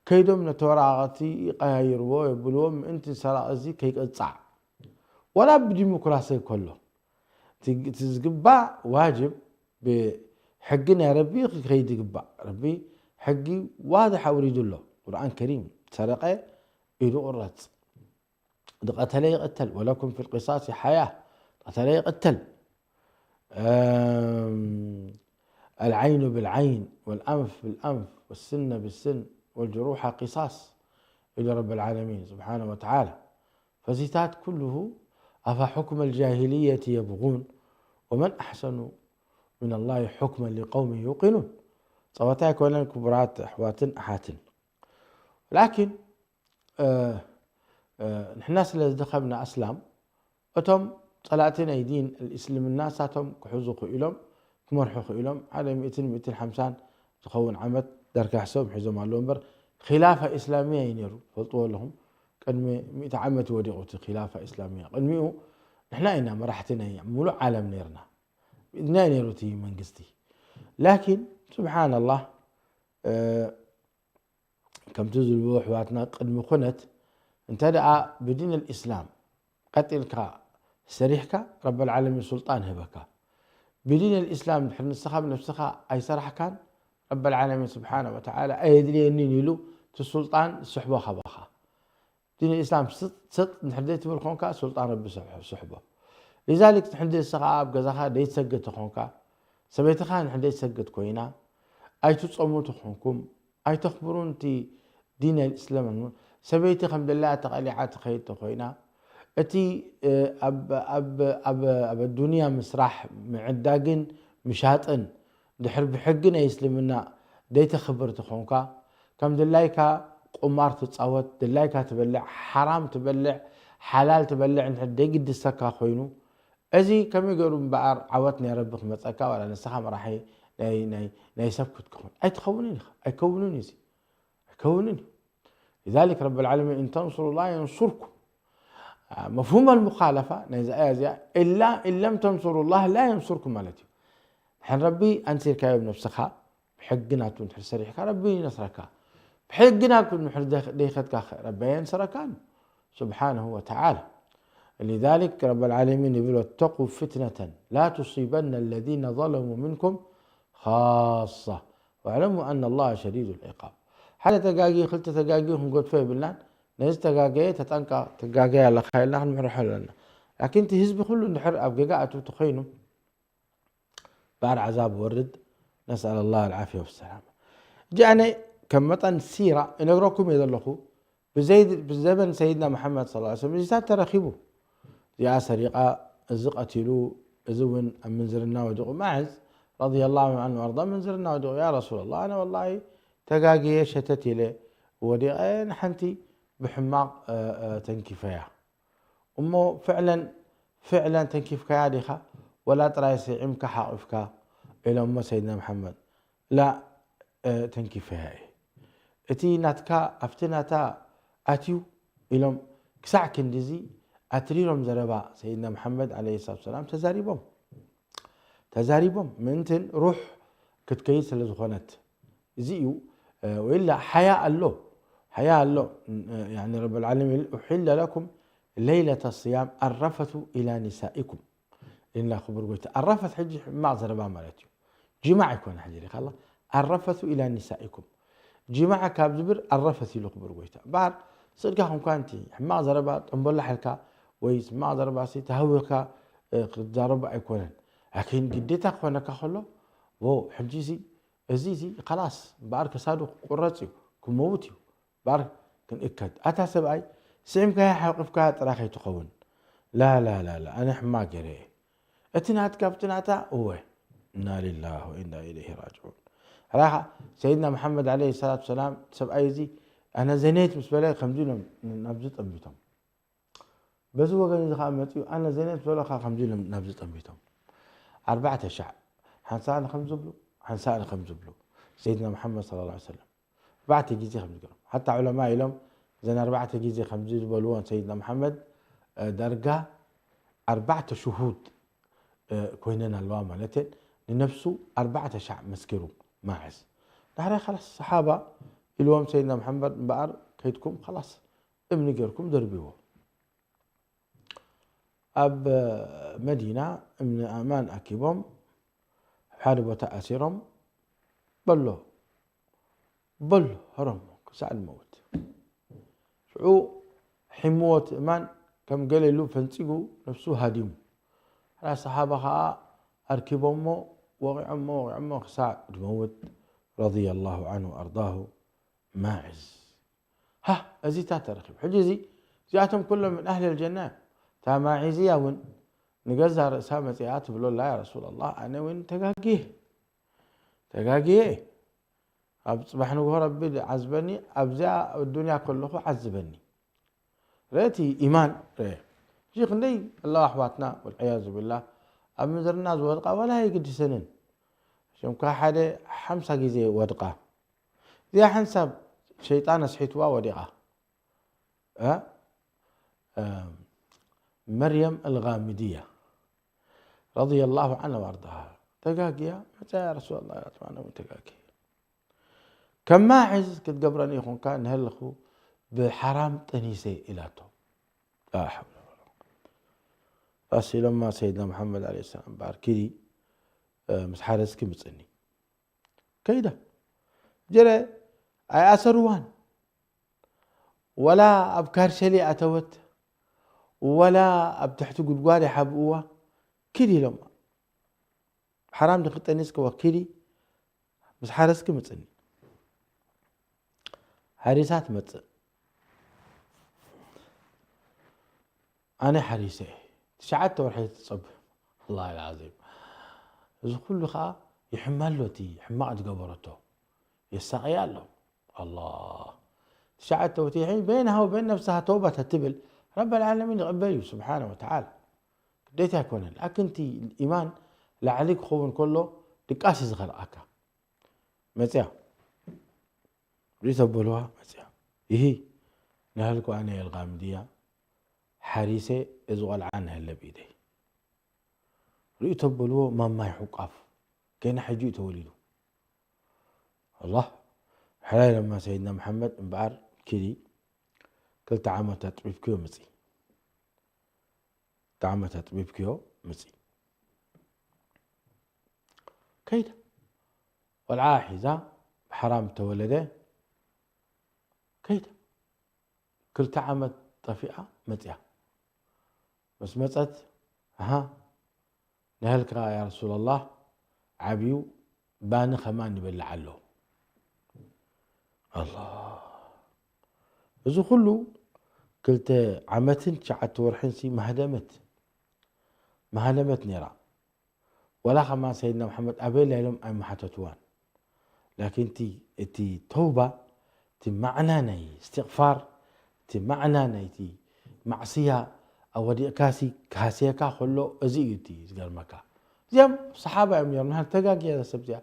ከይዶም ነቲ ወረቓቕቲ ይቀያይርዎ፣ የብልዎ፣ ምእንቲ ሰራቒ እዚ ከይቅጻዕ። ወላ ብዲሞክራሲ ከሎ፣ እቲ፣ እቲ ዝግባእ ዋጅብ ብሕጊ ናይ ረቢ ክኸይድ ይግባእ። ረቢ ሕጊ ዋድሕ ኣውሪዱ ኣሎ። ቁርኣን ከሪም፣ ሰረቐ ኢዱ ቁረጽ። ዝቐተለ ይቕተል፣ ወለኩም ፊል ቂሳሲ ሓያ፣ ዝቐተለ ይቕተል። እም፣ ኣልዓይኑ ብልዓይን፣ ወልኣንፍ ብልኣንፍ፣ ወስነ ብስን፣ ወልጅሩሓ ቂሳስ ኢሉ ረብ ልዓለሚን ስብሓነ ወተዓላ። ፈዚታት ኩልሁ ኣፋ ሑክመ ልጃሂልየት የብጉን፣ ወመን ኣሕሰኑ ምን ላሂ ሑክመን ሊቀውሚ ዩቂኑን። ጸወታ ኣይኮነን ክቡራት ኣሕዋትን ኣሓትን። ላኪን፣ እ፣ እ፣ ንሕና ስለ ዝደኸምና ኣስላም፣ እቶም ጸላእቲ ናይ ዲን እስልምና ንሳቶም ክሕዙ ክኢሎም፣ ክመርሑ ክኢሎም፣ ሓደ ሚእትን ሚእትን ሓምሳን ዝኸውን ዓመት ዳርጋ ሕሰቦም ሒዞም ኣለዉ እምበር፣ ኺላፋ ኢስላሚያ እዩ ነይሩ። ፈልጥዎ ኣለኹም፣ ቅድሚ ሚእቲ ዓመት እዩ ወዲቑ እቲ ኺላፋ ኢስላሚያ። ቅድሚኡ ንሕና ኢና መራሕቲ ናይ ሙሉእ ዓለም ነይርና። ብኢድና እዩ ነይሩ እቲ መንግስቲ። ላኪን፣ ስብሓንላህ፣ እ፣ ከምቲ ዝብልዎ ኣሕዋትና ቅድሚ ኩነት፣ እንተ ደኣ ብዲን ኣልኢስላም ቀጢልካ ሰሪሕካ፣ ረብ ልዓለሚን ሱልጣን ህበካ። ብዲን ኣልኢስላም ድሕር ንስኻ ብነፍስኻ ኣይሰራሕካን፣ ረብ ልዓለሚን ስብሓነ ወተዓላ ኣየድልየኒን ኢሉ እቲ ሱልጣን ዝስሕቦ ካባኻ። ዲን ኢስላም ስጥ ስጥ እንድሕር ዘይትብል ኮንካ፣ ሱልጣን ረቢ ስሕ-፣ ስሕቦ። ሊዛሊክ እንድሕር ዘይስኻ ኣብ ገዛኻ ዘይትሰግድ ተኾንካ፣ ሰበይትኻ እንድሕር ዘይትሰግድ ኮይና፣ ኣይትጾሙ ተኾንኩም፣ ኣይተኽብሩን እቲ ዲን ኣልእስላም። ሰበይቲ ከም ደላያ ተቐሊዓ ትኸይድ ተኾይና፣ እቲ፣ እ፣ ኣብ፣ ኣብ፣ ኣብ፣ ኣብ ኣዱንያ ምስራሕ፣ ምዕዳግን ምሻጥን ድሕር ብሕጊ ናይ እስልምና ዘይተኽብር ተኾንካ፣ ከም ድላይካ ቁማር ትጻወት፣ ድላይካ ትበልዕ፣ ሓራም ትበልዕ፣ ሓላል ትበልዕ እንድሕር ዘይግድሰካ ኮይኑ፣ እዚ ከመይ ገይሩ እምበኣር ዓወት ናይ ረቢ ክመጸካ፣ ዋላ ንስኻ መራሒ ናይ፣ ናይ፣ ናይ ሰብ ክትከውን? ኣይትኸውንን ኢኻ። ኣይከውንን እዩ እዚ። ኣይከውንን እዩ። لذلك رب العالمين إن تنصروا الله ينصركم. مفهوم المخالفة ናይዛ ኣያ እዚኣ፣ إلا إن لم تنصروا الله لا ينصركم ማለት እዩ። ንሕን ረቢ ኣንሲርካዮ ነብስኻ፣ ብሕጊ ናቱ እንድሕር ሰሪሕካ፣ ረቢ ይነስረካ። ብሕጊ ናቱ እንድሕር ደይ-፣ ደይኸድካ፣ ረቢ ኣየንስረካን እዩ። سبحانه وتعالى. لذلك رب العالمين ይብል፣ واتقوا فتنة لا تصيبن الذين ظلموا منكم خاصة واعلموا أن الله شديد العقاب. ሓደ ተጋጊ፣ ክልተ ተጋጊ ክንገድፎ የብልናን። ነዚ ተጋገየ ተጠንቀቕ፣ ትጋገይ ኣለኻ ኢልና ክንምሕርሖ ኣለና። ላኪን እቲ ህዝቢ ኩሉ እንድሕር ኣብ ጌጋ ኣትዩ ተኾይኑ፣ በዓል ዓዛብ ወርድ። نسأل الله العافية والسلامة. ሕጂ ኣነ ከም መጠን ሲራ ይነግረኩም እየ ዘለኹ። ብዘይ-፣ ብዘበን ሰይድና መሓመድ صلى الله عليه وسلم እዚታት ተረኺቡ። እዚኣ ሰሪቓ፣ እዚ ቀቲሉ፣ እዚ እውን ኣብ ምንዝርና ወዲቑ። ማዕዝ رضي الله عنه وأرضاه ምንዝርና ወዲቑ። يا رسول الله، ኣነ ወላሂ ተጋግየ ሸተት ኢለ ወዲቐ፣ ንሓንቲ ብሕማቕ፣ እ፣ እ፣ ተንኪፈያ። እሞ ፍዕለን፣ ፍዕለን ተንኪፍካያ ዲኻ ወላ ጥራይ ስዒምካ ሓቒፍካ? ኢሎሞ ሰይድና መሓመድ። ላ፣ እ፣ ተንኪፈያ እየ። እቲ ናትካ ኣብቲ ናታ ኣትዩ ኢሎም ክሳዕ ክንድዚ ኣትሪሮም ዘረባ ሰይድና መሓመድ ዓለይሂ ሰላቱ ወሰላም ተዛሪቦም። ተዛሪቦም ምእንትን ሩሕ ክትከይድ ስለ ዝኾነት። እዚ እዩ፣ እ፣ ወኢላ ሓያ ኣሎ፣ ሓያ ኣሎ። እ፣ ያኒ ረብል ዓለሚን ይብል፣ أحل لكم ليلة الصيام الرفث إلى نسائكم። ኢልና ክቡር ጎይታ። ኣረፈት ሕጂ ሕማቕ ዘረባ ማለት እዩ። ጅማዕ ኣይኮነ ሕጂ ሪኻ ኣላ። ኣረፈቱ ኢላ ኒሳኢኩም። ጅማዕ ካብ ዝብር ኣረፈት ኢሉ ክቡር ጎይታ። እምበኣር ስእልካ ኮንካ እንቲ ሕማቕ ዘረባ ጠንቦላ ሓልካ ወይ ሕማቕ ዘረባ ሲ ተሃዊኽካ፣ እ፣ ክትዛረቦ ኣይኮነን። ላኪን ግዴታ ክኾነካ ከሎ፣ ዎ፣ ሕጂ ሲ፣ እዚ ሲ ኸላስ እምበኣር ክሳዱ ክቁረጽ እዩ፣ ክመውት እዩ። ባር ክንእከት። ኣታ ሰብኣይ፣ ስዒምካያ ሓቂፍካያ ጥራይ ከይትኸውን። ላ፣ ላ፣ ላ፣ ላ፣ ኣነ ሕማቕ ገይረ እየ። እቲ ናትካ ኣብቲ ናታ፣ እወ። ኢና ሊላህ ወኢና ኢለይሂ ራጅዑን። ራኻ፣ ሰይድና መሓመድ ዓለይሂ ሰላቱ ሰላም፣ እቲ ሰብኣይ እዚ፣ ኣነ ዘኔት ምስ በለ፣ ከምዚ ኢሎም ናብዚ ጠሚቶም። በዚ ወገን እዚ ኸዓ መፂኡ፣ ኣነ ዘኔት ምስ በለ ኸዓ ከምዚ ኢሎም ናብዚ ጠሚቶም። ኣርባዕተ ሻዕ፣ ሓንሳእ ንኸም ዝብሉ፣ ሓንሳእ ንኸም ዝብሉ። ሰይድና መሓመድ ሰለላሁ ዐለይሂ ወሰለም። ኣርባዕተ ግዜ ከም ዝገርም። ሓታ ዑለማ ኢሎም፣ እዘን ኣርባዕተ ግዜ ከምዚ ዝበልዎን ሰይድና መሓመድ፣ እ፣ ዳርጋ ኣርባዕተ ሽሁድ፣ እ፣ ኮይነን ኣለዋ ማለት እየን። ንነፍሱ ኣርባዕተ ሻዕ መስኪሩ ማዕዝ። ዳሕራይ ኸላስ ሰሓባ ኢልዎም ሰይድና መሓመድ፣ እምበኣር ከይድኩም ኸላስ እምኒ ገይርኩም ደርብዎ። ኣብ መዲና እምኒ ኣማን ኣኪቦም፣ ኣብ ሓደ ቦታ ኣሲሮም፣ በሎ፣ በሎ፣ ህረሞ ክሳዕ ዝመውት። ሽዑ ሒምዎ እቲ እማን፣ ከም ገለ ኢሉ ፈንጺጉ ነፍሱ ሃዲሙ። ሓራ ሰሓባ ኸኣ ኣርኪቦሞ፣ ወቒዖሞ፣ ወቒዖሞ ክሳዕ ዝመውት፣ ረዲየላሁ ዐንሁ ወኣርዳሁ፣ ማዕዝ። ሃ፣ እዚታት ተረኺቡ። ሕጂ እዚ፣ እዚኣቶም ኩሎም ምን ኣህለል ጀና እዮም። እታ ማዒዝያ እውን ንገዛ ርእሳ መጺኣ ትብሎ ኣላ፣ ያ ረሱላላህ፣ ኣነ እውን ተጋግየ። ተጋግየ። ኣብ ጽባሕ ንግሆ ረቢ ዓዝበኒ፣ ኣብዚኣ ኣብ ዱንያ ከለኹ ዓዝበኒ። ርአ እቲ ኢማን፣ ርአ። ሕጂ ክንደይ ኣለዋ ኣሕዋትና፣ ወልዕያዙ ቢላህ፣ ኣብ ምድርና ዝወድቃ ዋላ ኣይግድሰንን። ሽምካ ሓደ ሓምሳ ግዜ ወድቃ። እዚኣ ሓንሳብ ሸይጣን ኣስሒትዋ ወዲቓ። እ? እ፣ መርየም ኣልጋሚድያ ረዲየላሁ ዐንሃ ወኣርዳሃ። ተጋግያ መጻ፣ ያ ረሱላላህ፣ ኣነ እውን ተጋግየ። ከም ማዕዝ ክትገብረኒ ይኹንካ፣ ንሀለኹ ብሓራም ጠኒሰ ኢላቶ። ላ ሓውለ ወላ ቁወተ። ቀስ ኢሎማ ሰይድና መሓመድ ዓለይሂ ሰላም፣ እምበኣር ኪዲ፣ እ፣ ምስ ሓረስኪ ምጽኒ። ከይዳ። ጀረ ኣይኣሰርዋን። ወላ ኣብ ካርሸሊ ኣተወት፣ ወላ ኣብ ትሕቲ ጉድጓድ ይሓብእዋ፣ ኪዲ ኢሎም። ሓራም ድኺ ጠኒስክዎ ኪዲ፣ ምስ ሓረስኪ ምጽኒ። ሓሪሳ ትመጽእ። ኣነ ሓሪሰ እየ። ትሽዓተ ወርሒ ትጸብ። ኣላህ ልዓዚም። እዚ ኩሉ ኸዓ ይሕማ ኣሎ፣ እቲ ሕማቕ ዝገበረቶ። የሳቕያ ኣሎ። ኣላህ። ትሽዓተ ወርሒ በይንሃ ወበይን ነፍስሃ ተውባ ተትብል፣ ረብ ልዓለሚን ይቕበል እዩ፣ ስብሓነ ወተዓላ። ግዴታ ኣይኮነን። ላኪን እቲ ኢማን ላዕሊ ክኸውን ከሎ ድቃስ እዩ ዝኸልኣካ። መጽያ። ሪእ ተበልዋ መጽያ። ይሂ፣ ነህልኩ ኣነ የልጋምድያ፣ ሓሪሰ እዚ ቆልዓ ነህለ ብኢደይ። ሪእ ተበልዎ ማማይ ሑቃፍ። ገና ሕጂ እዩ ተወሊዱ። ኣላህ፣ ሕራይ ለማ ሰይድና መሓመድ እምበኣር ኪዲ ክልተ ዓመት ኣጥቢብክዮ ምጺ። ክልተ ዓመት ኣጥቢብክዮ ምጺ። ከይደ። ቆልዓ ሒዛ ብሓራም ተወለደ። ከይደ። ክልተ ዓመት ጠፊኣ መጽያ። ምስ መጸት፣ ኣሃ፣ ነህልካ ያ ረሱላላህ ዓብዩ፣ ባኒ ከማን ይበልዕ ኣሎ። ኣላህ። እዚ ኩሉ ክልተ ዓመትን ትሽዓተ ወርሕን ሲ ማህደመት፣ ማህደመት ነይራ። ወላ ከማን ሰይድና መሓመድ ኣበየላ ኢሎም ኣይመሓተትዋን። ላኪን እቲ፣ እቲ ተውባ፣ እቲ ማዕና ናይ እስትቕፋር፣ እቲ ማዕና ናይቲ ማዕስያ ኣወዲቕካሲ ክሃስየካ ከሎ፣ እዚ እዩ እቲ ዝገርመካ። እዚኦም ሰሓባ እዮም ነይሮም፣ ንሓንቲ ተጋግያ እዛ ሰብ እዚኣ።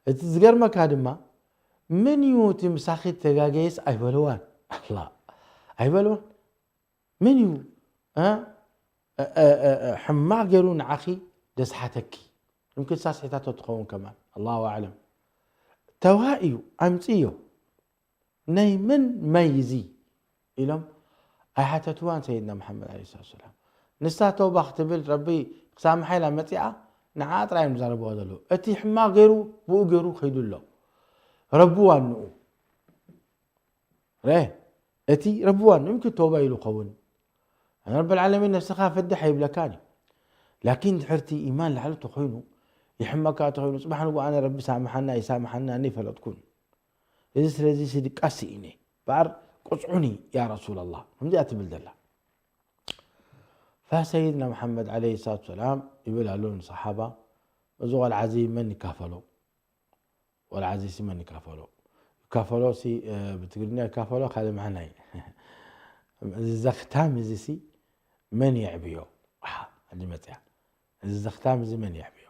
እቲ ዝገርመካ ድማ፣ መን እዩ እቲ ምሳኺ ተጋገየስ ኣይበልዋን። ኣላ፣ ኣይበልዋን። መን እዩ፣ እ፣ እ፣ እ፣ እ፣ እ፣ ሕማቕ ገይሩ ንዓኺ ደስሓተኪ? ይምክን ሳስ ሒታቶ ትኸውን ከማን፣ ኣላሁ ኣዕለም። ተውሃ እዩ፣ ኣምጽዮ። ናይ መን ማይ እዚ? ኢሎም ኣይሓተትዋን ሰይድና መሓመድ ዓለይሂ ሰላቱ ወሰላም። ንሳ ተውባ ክትብል ረቢ ክሳምሓ ኢላ መጺኣ፣ ንዓ ጥራይ እዮም ዝዛረብዋ ዘለዉ። እቲ ሕማቕ ገይሩ ብኡ ገይሩ ከይዱ ኣሎ። ረብዋን ንኡ። ረ፣ እቲ ረብዋን ንኡ፣ ይምክን ተውባ ኢሉ ኸውን። ኣነ ረብል ዓለሚን ነብስኻ ፈድሕ ኣይብለካን እዩ። ላኪን ድሕርቲ ኢማን ላዕሊ ተኾይኑ፣ ይሕመካ ተኾይኑ፣ ጽባሕ ንግሆ ኣነ ረቢ ሳምሓና ኣይሳምሓና ኣነ ይፈለጥኩን። እዚ ስለዚ ሲ ድቃስ ስኢነ። በኣር ቅጽዑኒ ያ ረሱላላህ። ከምዚኣ ትብል ዘላ። ፈሰይድና መሓመድ ዓለይሂ ሰላቱ ወሰላም ይብል ኣሎ ንሰሓባ፣ እዚ ቆልዓ እዚ መን ይካፈሎ? ቆልዓ እዚ ሲ መን ይካፈሎ? ይካፈሎ ሲ፣ እ፣ ብትግርኛ ይካፈሎ ካልእ መዓና እዩ። እዚ ዘኽታም እዚ ሲ መን የዕብዮ? ኣሓ፣ ሕጂ መጽያ። እዚ ዘኽታም እዚ መን የዕብዮ?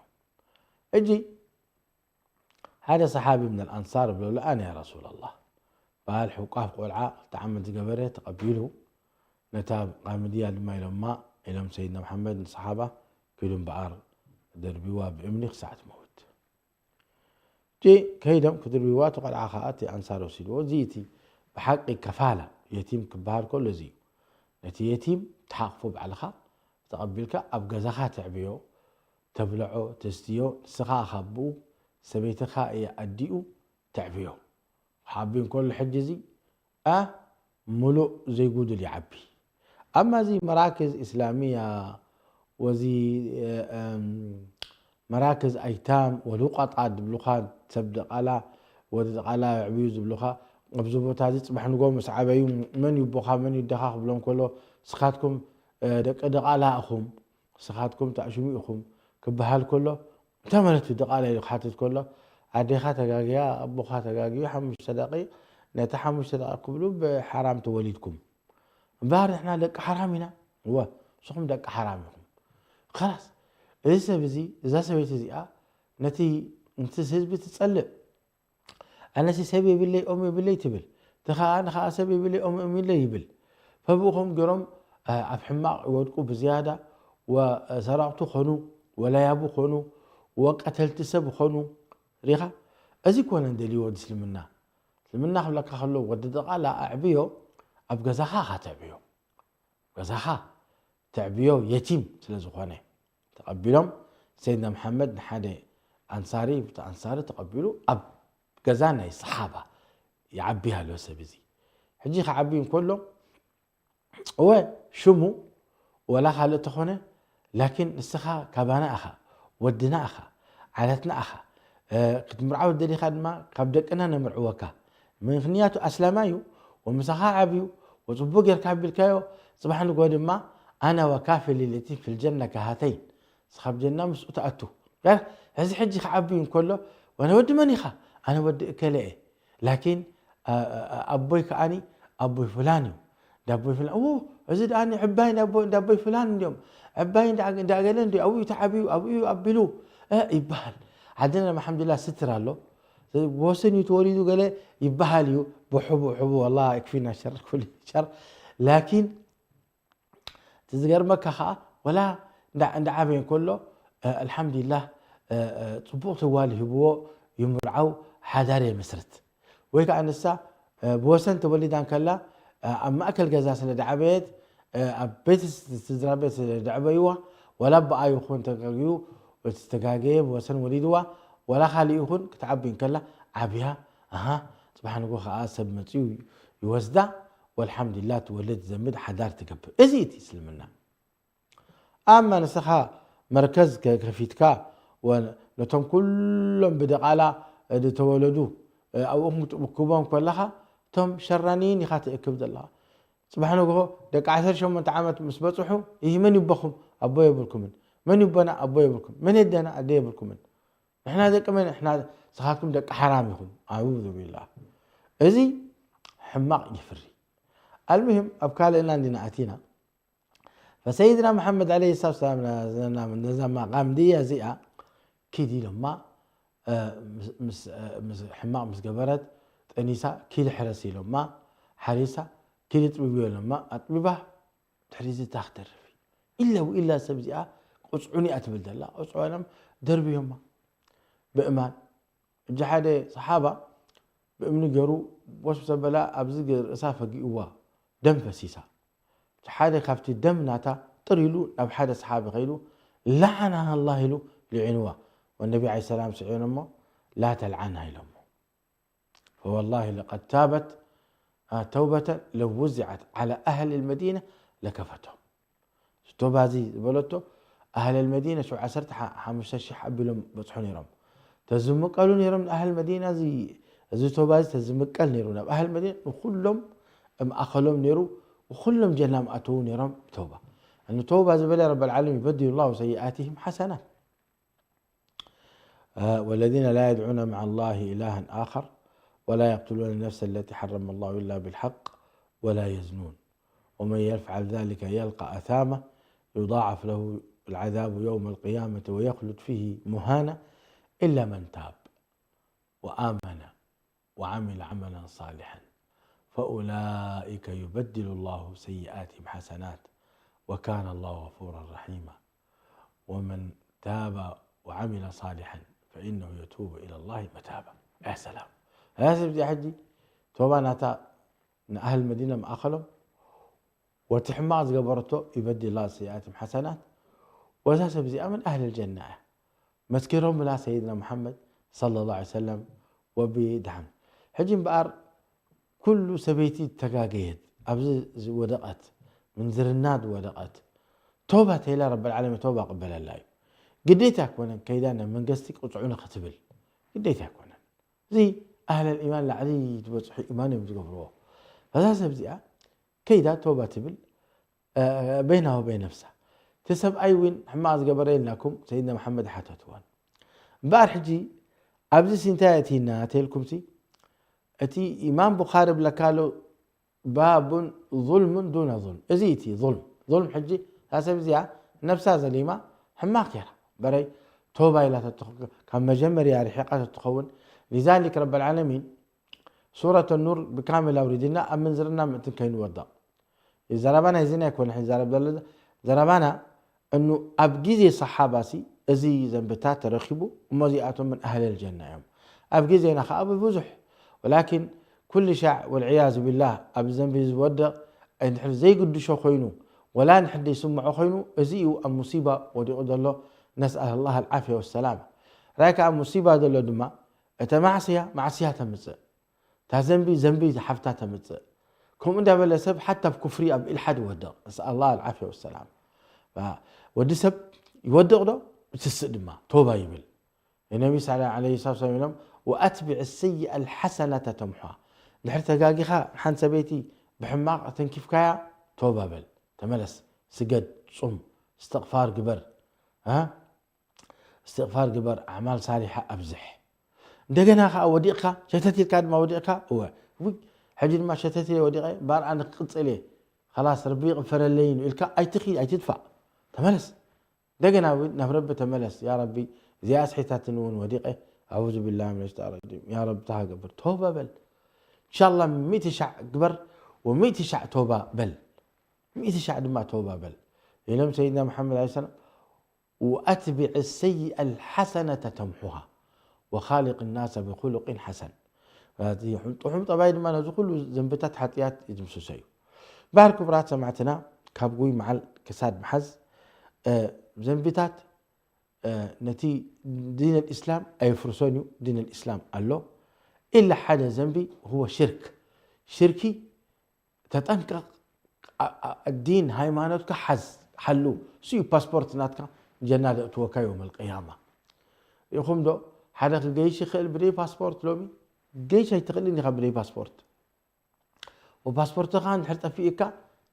ሕጂ ሓደ ሰሓቢ ምን ኣልኣንሳር ብለሉ፣ ኣነ ያ ረሱላላህ። በሃል ሑቃፍ ቆልዓ ክልተ ዓመት ዝገበረ ተቐቢሉ፣ ነታ ቃምድያ ድማ ኢሎማ፣ ኢሎም ሰይድና መሓመድ ንሰሓባ፣ ኪዱ እምበኣር ደርብዋ ብእምኒ ክሳዕ ትመውት። ሕጂ ከይዶም ክድርብዋ፣ እቲ ቆልዓ ኸዓ እቲ ኣንሳር ወሲድዎ። እዚ እቲ ብሓቂ ከፋላ፣ የቲም ክበሃል ከሎ እዚ እዩ። ነቲ የቲም ትሓቕፎ ባዕልኻ፣ ተቐቢልካ ኣብ ገዛኻ ተዕብዮ፣ ተብልዖ፣ ተስትዮ፣ ንስኻ ኢኻ ኣቦኡ፣ ሰበይትኻ እያ ኣዲኡ፣ ተዕብዮ። ክዓቢ እንከሎ ሕጂ እዚ ኣ፣ ምሉእ ዘይጉድል ይዓቢ። ኣማ እዚ መራክዝ ኢስላሚያ ወዚ፣ እ፣ እም፣ መራክዝ ኣይታም ወሉቃጣ ዝብሉኻ፣ ሰብ ደቓላ፣ ወዲ ደቓላ የዕብዩ ዝብሉኻ፣ ኣብዚ ቦታ እዚ ጽባሕ ንግሆ ምስ ዓበዩ መን እዩ ኣቦኻ፣ መን እዩ ኣደኻ ክብሎም ከሎ፣ ስኻትኩም፣ እ፣ ደቂ ደቓላ ኢኹም፣ ስኻትኩም ተዕሽሙ ኢኹም ክበሃል ከሎ፣ እንታይ ማለት እዩ ደቓላ ኢሉ ክሓትት ከሎ፣ ኣዴኻ ተጋግያ፣ ኣቦኻ ተጋግዩ፣ ሓሙሽተ ደቒ፣ ነቲ ሓሙሽተ ደቒ ክብሉ ብሓራም ተወሊድኩም። እምበኣር ንሕና ደቂ ሓራም ኢና። እወ፣ ንስኹም ደቂ ሓራም ኢኹም። ኸላስ፣ እዚ ሰብ እዚ፣ እዛ ሰበይቲ እዚኣ፣ ነቲ፣ ነቲ ህዝቢ ትጸልእ። ኣነሲ ሰብ የብለይ፣ ኦም የብለይ ትብል። እቲ ኸኣ፣ ኣነ ኸኣ ሰብ የብለይ፣ ኦም የብለይ ይብል። ፈብኡ ኸም ገይሮም፣ እ፣ ኣብ ሕማቕ ይወድቁ ብዝያዳ፣ ወ-፣ ሰረቕቲ ኾኑ፣ ወላያቡ ኾኑ፣ ወቀተልቲ ሰብ ኾኑ። ሪኻ? እዚ ኮነ ደልይዎ ወዲ እስልምና። እስልምና ክብለካ ከሎ፣ ወዲ ደቓላ ኣዕብዮ፣ ኣብ ገዛኻ ኢኻ ተዕብዮ። ገዛኻ ተዕብዮ የቲም ስለ ዝኾነ፣ ተቐቢሎም ሰይድና መሓመድ ንሓደ ኣንሳሪ፣ ብቲ ኣንሳሪ ተቐቢሉ ኣብ ገዛ ናይ ሰሓባ ይዓቢ ኣሎ ሰብ እዚ። ሕጂ ክዓቢ እንከሎ እወ ሽሙ ወላ ካልእ ተኾነ ላኪን ንስኻ ካባና ኢኻ፣ ወድና ኢኻ፣ ዓለትና ኢኻ። ክትምርዓው ደሊኻ ድማ ካብ ደቅና ነምርዕወካ። ምኽንያቱ ኣስላማይ እዩ ወምሳኻ ዓብዩ ወፅቡቅ ጌርካ ኣቢልካዮ። ፅባሕ ንጎ ድማ ኣና ወካፊል ለቲ ፊልጀና ከሃተይን ንስኻ ኣብ ጀና ምስኡ ትኣቱ። ሕዚ ሕጂ ክዓብዩ እንከሎ ኣነ ወዲ መን ኢኻ? ኣነ ወዲ እከለ እየ። ላኪን ኣቦይ ከዓኒ ኣቦይ ፍላን እዩ። ዳቦይ ፍላን ኡ እዚ ደኣ ዕባይ ዳቦይ ፍላን እንዲኦም ዕባይ እንዳገለ እንዲ ኣብኡ ተዓብዩ ኣብኡ ኣቢሉ ይበሃል። ዓድና ኣልሓምዱሊላህ ስትር ኣሎ። ወሰን እዩ ተወሊዱ ገለ ይበሃል እዩ። ብሕቡ ሕቡ ወላ ክፊና ሸር ኩሉ ሸር። ላኪን እቲ ዝገርመካ ከዓ ወላ እንዳዓበየ እንከሎ ኣልሓምዱሊላህ ፅቡቕ ተዋል ሂብዎ ይምርዓው ሓዳር የመስርት። ወይ ከዓ ንሳ ብወሰን ተወሊዳ እንከላ ኣብ ማእከል ገዛ ስለ ደዓበየት ኣብ ቤት ስድራ ቤት ስለ ደዕበይዋ ወላ ብኣ ይኹን ተጋግዩ እቲ ዝተጋገየ ብወሰን ወሊድዋ ወላ ካልእ ይኹን ክትዓቢ እንከላ ዓብያ ኣሃ ፅባሕ ንጎ ከዓ ሰብ መፅዩ ይወስዳ ወልሓምዱሊላህ ትወልድ ዘምድ ሓዳር ትገብር። እዚ እቲ እስልምና። ኣማ ንስኻ መርከዝ ከፊትካ ነቶም ኩሎም ብድቓላ ዝተወለዱ ኣብኡ ክትእክቦም ከለኻ እቶም ሸራኒን ኢኻ ትእክብ ዘለኻ። ፅባሕ ንግሆ ደቂ ዓሰርተ ሸሞንተ ዓመት ምስ በፅሑ ይህ መን ይቦኹም ኣቦ የብልኩምን፣ መን ይቦና ኣቦ የብልኩም፣ መን የደና ኣደ የብልኩምን፣ ንሕና ደቂ መን ንስኻትኩም ደቂ ሓራም ኢኹም። ኣዑዙ ቢላህ። እዚ ሕማቕ ይፍሪ። ኣልሙሂም ኣብ ካልእና እንዲና ኣቲና ፈሰይድና መሓመድ ዓለይሂ ሰላቱ ወሰላም ነዛ መቃም ድያ እዚኣ ኪድ ኢሎማ። ሕማቕ ምስ ገበረት ጠኒሳ ኪድ ሕረስ ኢሎማ። ሓሪሳ ኪድ ጥቢቡ ኢሎማ። ኣጥቢባ ድሕሪ እዚ እታ ክተርፍ ኢላ ውኢላ ሰብ እዚኣ ቁፅዑኒ እያ ትብል ዘላ። ቁፅዖ ኢሎም ደርብዮማ ብእማን። ሕጂ ሓደ ሰሓባ ብእምኒ ገይሩ ወስ ዘበላ ኣብዚ ርእሳ ፈጊእዋ ደም ፈሲሳ። ሓደ ካብቲ ደም ናታ ጥር ኢሉ ናብ ሓደ ሰሓቢ ከይዱ ለዓና ኣላህ ኢሉ ልዒንዋ። ወነቢ ዓለይሂ ሰላም ስዒኖሞ ላ ተልዓና ኢሎሞ። فوالله لقد تابت توبة لو وزعت على أهل المدينة لكفتهم። እዚ ቶባ እዚ ዝበለቶ ኣህለል መዲና ሽዑ ዓሰርተ ሓሙሽተ ሽሕ ኣቢሎም በፅሑ ነይሮም። ተዝምቀሉ ነይሮም ንኣህል መዲና እዚ ቶባ እዚ ተዝምቀል ነይሩ ናብ ኣህል መዲና ንኩሎም እምኣኸሎም ነይሩ። ኩሎም ጀና ምኣተዉ ነይሮም ብተውባ። እኒ ተውባ ዝበለ ረብ ልዓለሚን يبدل الله سيئاتهم حسنات. والذين لا يدعون مع الله إلها آخر ولا يقتلون النفس التي حرم الله إلا بالحق ولا يزنون ومن يفعل ذلك يلق أثاما يضاعف له العذاب يوم القيامة ويخلد فيه مهانا إلا من تاب وآمن وعمل عملا صالحا فأولئك يبدل الله سيئاتهم حسنات وكان الله غفورا رحيما ومن تاب وعمل صالحا فإنه يتوب إلى الله متابا. يا سلام. هذا سبب حجي توبة ناتا نأهل المدينة مأخلهم وتحماق زقبرته يبدل الله سيئاتهم حسنات. وذا سبب من أهل الجنة. መስኪሮምላ ሰይድና ሙሓመድ ሰለላሁ ዐለይሂ ወሰለም ወብድሓን። ሕጂ እምበኣር ኩሉ ሰበይቲ ተጋገየት ኣብዚ ዝወደቐት ምንዝርና ዝወደቐት ቶባ ተይላ ረበል ዓለሚን ቶባ ቅበለላ እዩ። ግዴታ ኣይኮነን ከይዳ ናብ መንግስቲ ቅፅዑኒ ክትብል ግዴታ ኣይኮነን። እዚ ኣህለል ኢማን ላዕሊ ዝበፅሑ ኢማን እዮም ዝገብርዎ። በዛ ሰብ እዚኣ ከይዳ ቶባ ትብል በይና ወበይ ነፍሳ እቲ ሰብኣይ እውን ሕማቕ ዝገበረ ኢልናኩም ሰይድና መሓመድ ሓተትዎን እምበኣር ሕጂ ኣብዚ ሲንታይ ኣቲና ተልኩምሲ እቲ ኢማም ቡኻሪ ብለካ ኣሎ ባቡን ظልሙን ዱነ ظልም እዚ እቲ ظልም ظልም ሕጂ እታ ሰብ እዚኣ ነፍሳ ዘሊማ ሕማቕ ገይራ በረይ ቶባ ኢላ ካብ መጀመርያ ርሒቓ ተትኸውን ሊዛሊክ ረብ ልዓለሚን ሱረት ኑር ብካምል ኣውሪድና ኣብ ምንዝርና ምእንትን ከይንወድቕ ዘረባና እዚ ናይ ኮነ ዝዛረብ ዘሎ ዘረባና እኑ ኣብ ግዜ ሰሓባሲ እዚ ዘንብታት ተረኪቡ እሞ እዚኣቶም ምን ኣህለል ጀና እዮም። ኣብ ግዜና ከዓ ብብዙሕ ወላኪን ኩሉ ሻዕ ወልዕያዙ ቢላህ ኣብ ዘንቢ ዝወድቕ እንድሕር ዘይግድሾ ኮይኑ ወላ ንሕድ ይስምዖ ኮይኑ እዚ እዩ ኣብ ሙሲባ ወዲቑ ዘሎ። ነስኣል ላህ ኣልዓፍያ ወሰላማ። ራይ ከዓ ሙሲባ ዘሎ ድማ እተ ማዕስያ ማዕስያ ተምፅእ እታ ዘንቢ ዘንቢ ሓፍታ ተምፅእ። ከምኡ እንዳበለ ሰብ ሓታ ኣብ ኩፍሪ ኣብ ኢልሓድ ይወድቕ። ነስኣል ላህ ኣልዓፍያ ወሰላም። ወዲ ሰብ ይወድቕ ዶ? ይትስእ ድማ፣ ቶባ ይብል። ነቢ ስ ለ ሰላም ኢሎም፣ ወኣትቢዕ ሰይአ ልሓሰነተ ተምሖ። ድሕሪ ተጋጊኻ ንሓንቲ ሰበይቲ ብሕማቕ ተንኪፍካያ፣ ቶባ በል፣ ተመለስ፣ ስገድ፣ ጹም፣ እስትቕፋር ግበር። እስትቕፋር ግበር፣ ኣዕማል ሳሊሓ ኣብዝሕ። እንደገና ከዓ ወዲቕካ፣ ሸተት ኢልካ ድማ ወዲቕካ፣ እወ፣ ውይ፣ ሕጂ ድማ ሸተት ኢለ ወዲቐ፣ እምበኣር ኣነ ክቕጽል እየ፣ ኸላስ ረቢ ይቕፈረለይ ኢልካ ኣይትኺድ፣ ኣይትጥፋእ። ተመለስ። እንደገና እውን ናብ ረቢ ተመለስ። ያ ረቢ፣ እዚኣ ኣስሒታትኒ እውን ወዲቐ፣ ኣዑዙ ቢላሂ ሚነ ሸይጣን ረጂም። ያ ረቢ፣ ተሃገብር፣ ተውባ በል። ኢንሻላህ፣ ሚእቲ ሻዕ ግበር፣ ወሚእቲ ሻዕ ተውባ በል። ሚእቲ ሻዕ ድማ ተውባ በል። ኢሎም ሰይድና መሓመድ ዓለይሂ ሰላም፣ "ወኣትቢዕ ሰይአ ልሓሰነተ ተምሑሃ፣ ወኻሊቅ ናሰ ብኹሉቂን ሓሰን።" ጥሑም ጠባይ ድማ ነዚ ኩሉ ዘንብታት ሓጥያት ይድምስሶ እዩ። ባህር ክቡራት ሰማዕትና፣ ካብ ጉይ መዓል ክሳድ ምሓዝ፣ እ፣ ዘንብታት፣ እ፣ ነቲ ዲን ኣልእስላም ኣይፍርሶን እዩ። ዲን ኣልእስላም ኣሎ። ኢላ ሓደ ዘንቢ፣ ሁወ ሽርክ። ሽርኪ ተጠንቀቕ። ዲን ሃይማኖትካ ሓዝ፣ ሓሉ። እሱ እዩ ፓስፖርት ናትካ፣ ጀና ዘእትወካ የውመል ቅያማ። ኢኹም ዶ? ሓደ ክገይሽ ይኽእል ብደይ ፓስፖርት። ሎሚ ገይሽ ኣይትኽእልን ኢኻ ብደይ ፓስፖርት። ወፓስፖርትኻ እንድሕር ጠፊእካ፣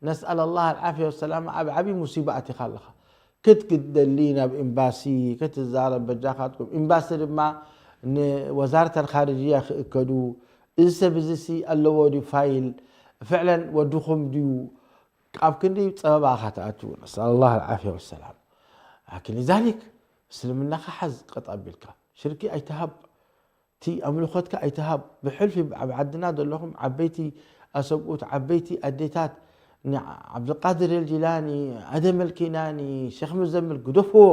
ነስኣል ኣላህ ኣልዓፍያ ወሰላማ፣ ኣብ ዓብዪ ሙሲባ ኣቲኻ ኣለኻ። ክትግደሊ ናብ ኤምባሲ ክትዛረብ በጃኻትኩም። ኤምባሲ ድማ ንወዛረት ኣልኻርጅያ ክእከዱ፣ እዚ ሰብ እዚ ሲ ኣለዎ ድዩ ፋይል? ፍዕለን ወድኹም ድዩ? ኣብ ክንዲ ጸበባ ኢኻ ትኣቱ። ነስኣል ኣላህ ኣልዓፍያ ወሰላም። ላኪን ሊዛሊክ፣ እስልምናኻ ሓዝ ቀጥ ኣቢልካ። ሽርኪ ኣይትሃብ። እቲ ኣምልኾትካ ኣይትሃብ። ብሕልፊ ኣብ ዓድና ዘለኹም ዓበይቲ ኣሰብኡት፣ ዓበይቲ ኣዴታት፣ ንዓብዱልቃድር ኣልጂላኒ፣ ኣደም ኣልኪናኒ፣ ሸኽ ሙዘምል ግደፍዎ፣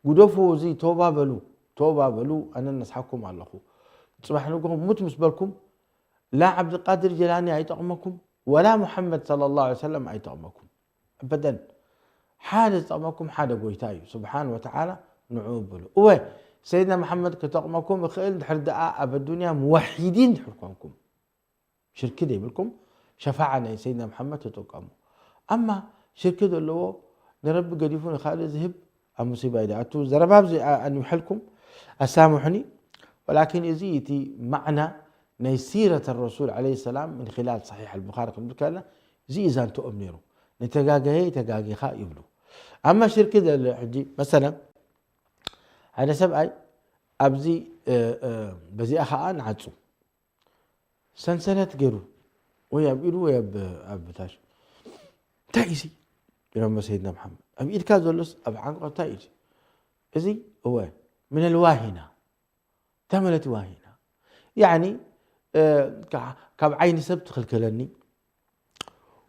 ግደፍዎ። እዚ ተውባ በሉ፣ ተውባ በሉ። ኣነ ነስሓኩም ኣለኹ። ጽባሕ ንግሆ ሙት ምስ በልኩም፣ ላ ዓብዱልቃድር ጀላኒ ኣይጠቕመኩም፣ ወላ ሙሓመድ ሰለላሁ ዐለይሂ ወሰለም ኣይጠቕመኩም። ኣበደን። ሓደ ዝጠቕመኩም ሓደ ጎይታ እዩ፣ ስብሓን ወተዓላ፣ ንዕኡ ብሉ። እወ፣ ሰይድና መሓመድ ክጠቕመኩም ይኽእል፣ ድሕር ደኣ ኣብ ኣዱንያ ሙዋሒዲን ድሕር ኮንኩም፣ ሽርኪ ዘይብልኩም፣ ሸፋዓ ናይ ሰይድና መሓመድ ትጥቀሙ። ኣማ ሽርኪ ዘለዎ፣ ንረቢ ገዲፉ ንኻልእ ዝህብ፣ ኣብ ሙሲባ እዩ ዝኣቱ። ዘረባ ኣብዚ ኣ-፣ ኣንውሐልኩም፣ ኣሳምሑኒ። ወላኪን እዚ እቲ ማዕና ናይ ሲረት ረሱል ዓለይሂ ሰላም ምን ኺላል ሰሒሕ ኣልቡኻሪ ክንብል ከለና፣ እዚ እዩ ዛንትኦም ነይሩ። ንተጋገየ ተጋጊኻ ይብሉ። ኣማ ሽርኪ ዘለ ሕጂ፣ መሰለን፣ ሓደ ሰብኣይ ኣብዚ፣ እ፣ እ፣ በዚኣ ኸዓ ንዓጹ። ሰንሰለት ገይሩ፣ ወይ ኣብ ኢዱ ወይ ኣብ፣ ኣብ ታሽ። እንታይ እዩ እዚ? ኢሎሞ ሰይድና መሓመድ። ኣብ ኢድካ ዘሎስ ኣብ ዓንቆ እንታይ እዩ እዚ? እዚ፣ እወ፣ ምን ኣልዋሂና። እንታይ ማለት ዋሂና? ያዕኒ፣ እ፣ ካ-፣ ካብ ዓይኒ ሰብ ትኽልክለኒ፣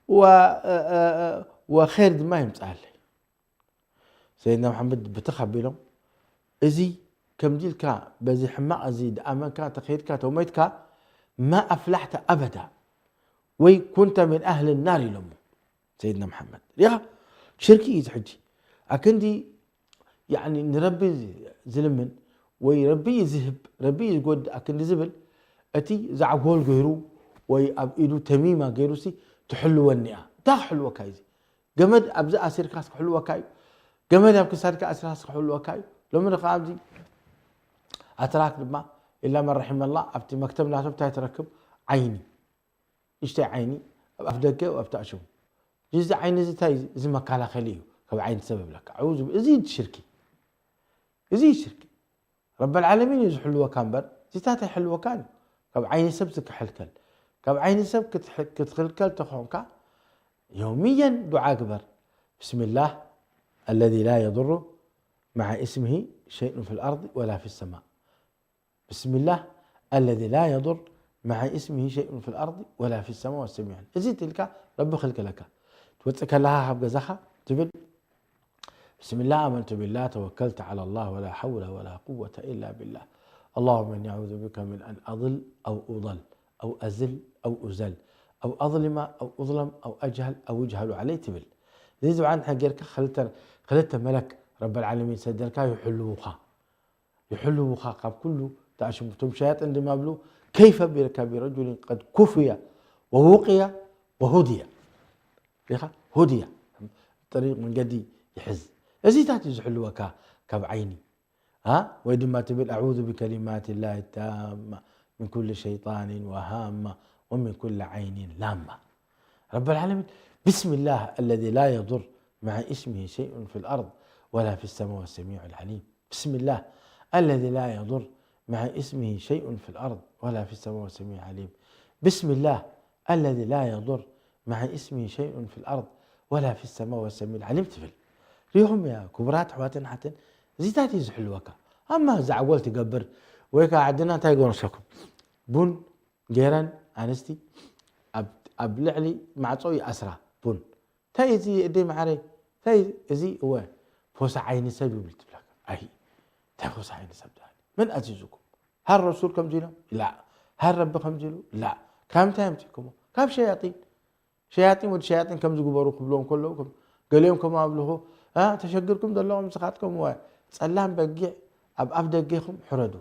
ወ-፣ እ፣ እ፣ እ፣ ወኸይር ድማ የምጽኣለይ። ሰይድና መሓመድ ብትኽ ኣቢሎም፣ እዚ ከምዚ ኢልካ በዚ ሕማቕ እዚ ደኣመንካ ተኸይድካ ተሞይትካ፣ ማ ኣፍላሕተ ኣበዳ፣ ወይ ኩንተ ምን ኣህሊ ናር ኢሎሞ ሰይድና መሓመድ። ሪኻ? ሽርኪ እዩ እዚ ሕጂ። ኣክንዲ፣ ያዕኒ፣ ንረቢ ዝልምን ወይ ረቢ ዝህብ፣ ረቢ ዝጎድእ ኣክንዲ ዝብል፣ እቲ ዛዕጎል ገይሩ ወይ ኣብ ኢዱ ተሚማ ገይሩሲ ትሕልወኒ እያ። እንታይ ክሕልወካ እዩ እዚ? ገመድ ኣብዚ ኣሲርካስ ክሕልወካ እዩ። ገመድ ኣብ ክሳድካ ኣሲርካስ ክሕልወካ እዩ። ሎሚ ንኻ ኣብዚ ኣትራክ ድማ፣ ኢላ መን ረሒመላ፣ ኣብቲ መክተብ ናቶም እንታይ ትረክብ? ዓይኒ። ንእሽተይ ዓይኒ፣ ኣብ ኣፍ ደገ፣ ኣብ ታእሽሙ። እዚ ዓይኒ እዚ እንታይ እዩ? እዚ መከላኸሊ እዩ፣ ካብ ዓይኒ ሰብ ይብለካ። ኣዑዙ ብ-፣ እዚ እዩ ሽርኪ። እዚ እዩ ሽርኪ። ረበል ዓለሚን እዩ ዝሕልወካ እምበር፣ እዚታት ኣይሕልወካን እዩ። ካብ ዓይኒ ሰብ ዝክሕልከል። ካብ ዓይኒ ሰብ ክትሕ-፣ ክትኽልከል ተኾንካ፣ የውምየን ዱዓ ግበር። ብስምላህ ኣለዚ ላ የዱሩ መዓ እስምሂ ሸይኡን ፊል ኣርዲ ወላ ፊ ሰማ። ብስምላህ ኣለዚ ላ የዱር መዓ እስምሂ ሸይኡን ፊል ኣርዲ ወላ ፊ ሰማ ወሰሚዑን። እዚ ትልካ ረቢ ክልክለካ። ትወፅእ ከለኻ ካብ ገዛኻ ትብል፣ ብስምላህ ኣመንቱ ቢላህ ተወከልቱ ዓላ ላህ ወላ ሓውለ ወላ ቁወተ ኢላ ቢላህ። ኣላሁመ እኒ ኣዑዙ ቢከ ምን ኣን ኣضል ኣው ኡضል ኣው ኣዝል ኣው ኡዘል ኣው ኣظልመ ኣው ኡظለም ኣው ኣጅሀል ኣው ዩጅሀሉ ዓለይ ትብል። እዚ ዝብዓን ጌርካ ክልተ፣ ክልተ መለክ ረበል ዓለሚን ሰደልካ ይሕልውኻ። ይሕልውኻ ካብ ኩሉ ተኣሽሙ። እቶም ሸያጥን ድማ ብሉ፣ ከይፈ ቢከ ቢረጁሊን ቀድ ኩፍየ ወውቅየ وهدي. ሪኻ? هدي. ጥሪቕ መንገዲ ይሕዝ። እዚታት እዩ ዝሕልወካ ካብ ዓይኒ። ها؟ ወይ ድማ ትብል أعوذ بكلمات الله التامة من كل شيطان وهامة ومن كل عين لامة. رب العالمين، بسم الله الذي لا يضر مع اسمه شيء في الأرض ولا في السماء والسميع العليم. بسم الله الذي لا يضر مع اسمه شيء في الأرض ولا في السماء والسميع العليم. بسم الله الذي لا يضر مع اسمه شيء في الأرض ولا في السماء والسميع العليم ትብል። ሪኹም ያ ክቡራት ኣሕዋትን ሓትን፣ እዚታት እዩ ዝሕልወካ። ኣማ እዚ ዓወል ትገብር ወይ ከዓ ዓድና እንታይ ገርሰኩም፣ ቡን ገይረን ኣንስቲ ኣብ ኣብ ልዕሊ ማዕጾ ይኣስራ። ቡን እንታይ እዚ እደይ መዓረይ፣ እንታይ እዚ እወ ፎሳ ዓይኒ ሰብ ይብል ትብለካ። ኣይ እንታይ ፎሳ ዓይኒ ሰብ ትበሃል? መን ኣዚዙኩም? هل رسول ከምዚ ኢሎም? لا. هل رب ከምዚ ኢሉ? لا. ካብ ምንታይ ኣምጺእኩሞ? ካብ ሸያጢን። ሸያጢን ወዲ ሸያጢን ከምዚ ግበሩ ክብልዎም ከለዉ ከም ገሊኦም ከም ኣብልኹ ኣ ተሸግርኩም ዘለኹም ንስኻትኩም እወ ጸላም በጊዕ ኣብ ኣፍ ደጌኹም ሕረዱ።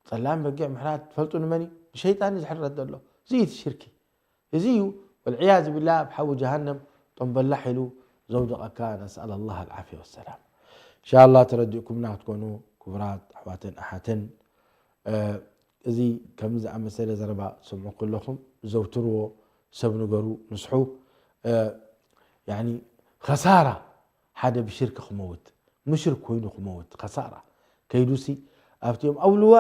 ጸላም በጊዕ ምሕራት ትፈልጡ ንመን እዩ? ንሸይጣን እዩ ዝሕረድ ዘሎ። እዚ እዩ እቲ ሽርኪ። እዚ እዩ ወልዕያዝ ቢላ ኣብ ሓዊ ጀሃነም ጠምበላሕ ኢሉ ዘውደቐካ። ነስኣል ኣላህ ኣልዓፍያ ወሰላም። እንሻላ ተረዲእኩምና ክትኮኑ ክቡራት ኣሕዋትን ኣሓትን። እዚ ከምዚ ዝኣመሰለ ዘረባ ትሰምዑ ከለኹም ዘውትርዎ፣ ሰብ ንገሩ፣ ንስሑ። ያኒ ኸሳራ ሓደ ብሽርክ ክመውት፣ ሙሽርክ ኮይኑ ክመውት ኸሳራ። ከይዱሲ ኣብቲኦም ኣውልዋ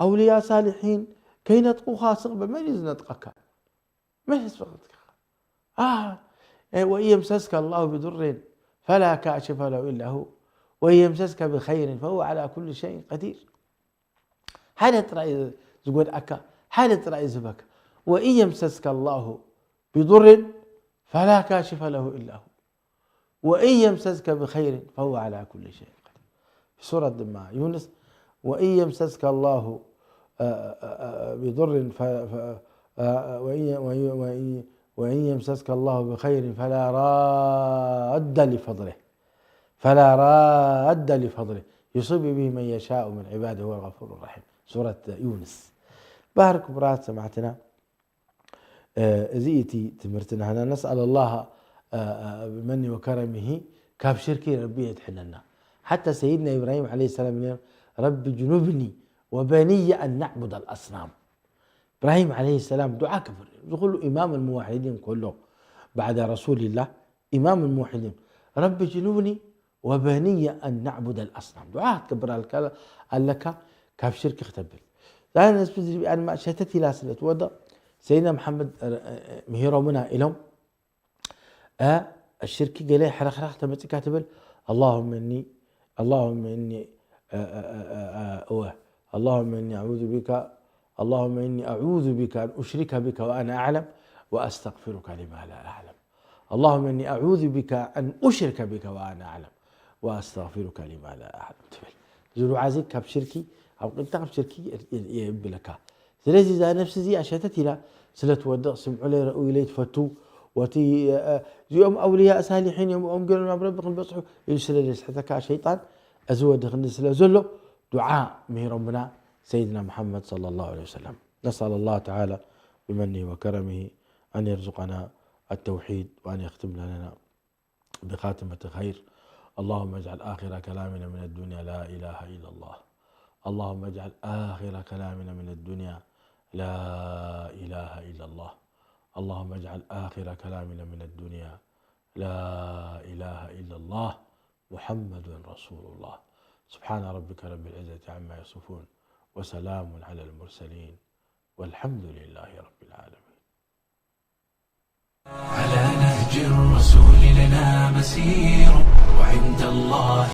ኣውልያ ሳልሒን ከይነጥቁኻ ስቕ በል። መን እዩ ዝነጥቀካ? መን እዩ ዝፈቕድካ? آه، إيه، وإن يمسسك الله بضر فلا كاشف له إلا هو، وإن يمسسك بخير فهو على كل شيء قدير. ሓደ ጥራይ እዩ ዝጎድኣካ፣ ሓደ ጥራይ እዩ ዝህበካ። وإن يمسسك الله بضر فلا كاشف له إلا هو، وإن يمسسك بخير فهو على كل شيء قدير. في سورة ድማ ዩንስ، وإن يمسسك الله بضر ف... ف... وإن... وإن... وإن... وإن يمسسك الله بخير فلا راد لفضله، فلا راد لفضله يصيب به من يشاء من عباده وهو الغفور الرحيم. سورة يونس. ባህር ክቡራት ሰማዕትና፣ እዚ እቲ ትምህርቲ ናህና። نسأل الله بمنه وكرمه ካብ ሽርኪ ረቢ የድሕነና። ሓታ ሰይድና ኢብራሂም ዓለይሂ ሰላም ኢሎም፣ رب اجنبني وبني أن نعبد الأصنام. ኢብራሂም ዓለይሂ ሰላም ዱዓ ክብር እዚ ኩሉ ኢማም الموحدين ከሎ بعد رسول الله إمام الموحدين رب اجنبني وبني أن نعبد الأصنام. ዱዓ ክትገብር ኣለካ ካብ ሽርኪ ክተብል። እዛ ነስቢ ዝሪኣ ድማ ሸተት ኢላ ስለ ትወድቕ ሰይድና መሓመድ ምሂሮምና ኢሎም ሽርኪ ገለ ሕረኽራኽ ተመፂካ ትብል اللهم إني اللهم إني እወ اللهم إني أعوذ بك اللهم إني أعوذ بك أن أشرك بك وأنا أعلم وأستغفرك لما لا أعلم. اللهم إني أعوذ بك أن أشرك بك وأنا أعلم وأستغفرك لما لا أعلم ትብል። እዚ ዱዓ እዚ ካብ ሽርኪ ኣብ ቅድታ ካብ ሽርኪ የብለካ። ስለዚ እዛ ነፍሲ እዚኣ ሸተት ኢላ ስለ ትወድቕ ስምዑለይ ረእዩለይ ትፈቱ ወቲ እዚኦም ኣውልያ ሳሊሒን እዮም ኦም ገይሮም ናብ ረቢ ክንበፅሑ ኢሉ ስለ ዘስሕተካ ሸይጣን እዚ ወዲ ክንዲ ስለ ዘሎ ዱዓ ምሂሮምና سيدنا محمد صلى الله عليه وسلم. نسأل الله تعالى بمنه وكرمه أن يرزقنا التوحيد وأن يختم لنا بخاتمة خير. اللهم اجعل آخر كلامنا من الدنيا لا إله إلا الله. اللهم اجعل آخر كلامنا من الدنيا لا إله إلا الله. اللهم اجعل آخر كلامنا من الدنيا لا إله إلا الله محمد رسول الله. سبحان ربك رب العزة عما يصفون وسلام على المرسلين والحمد لله رب العالمين. على نهج الرسول لنا مسير، وعند الله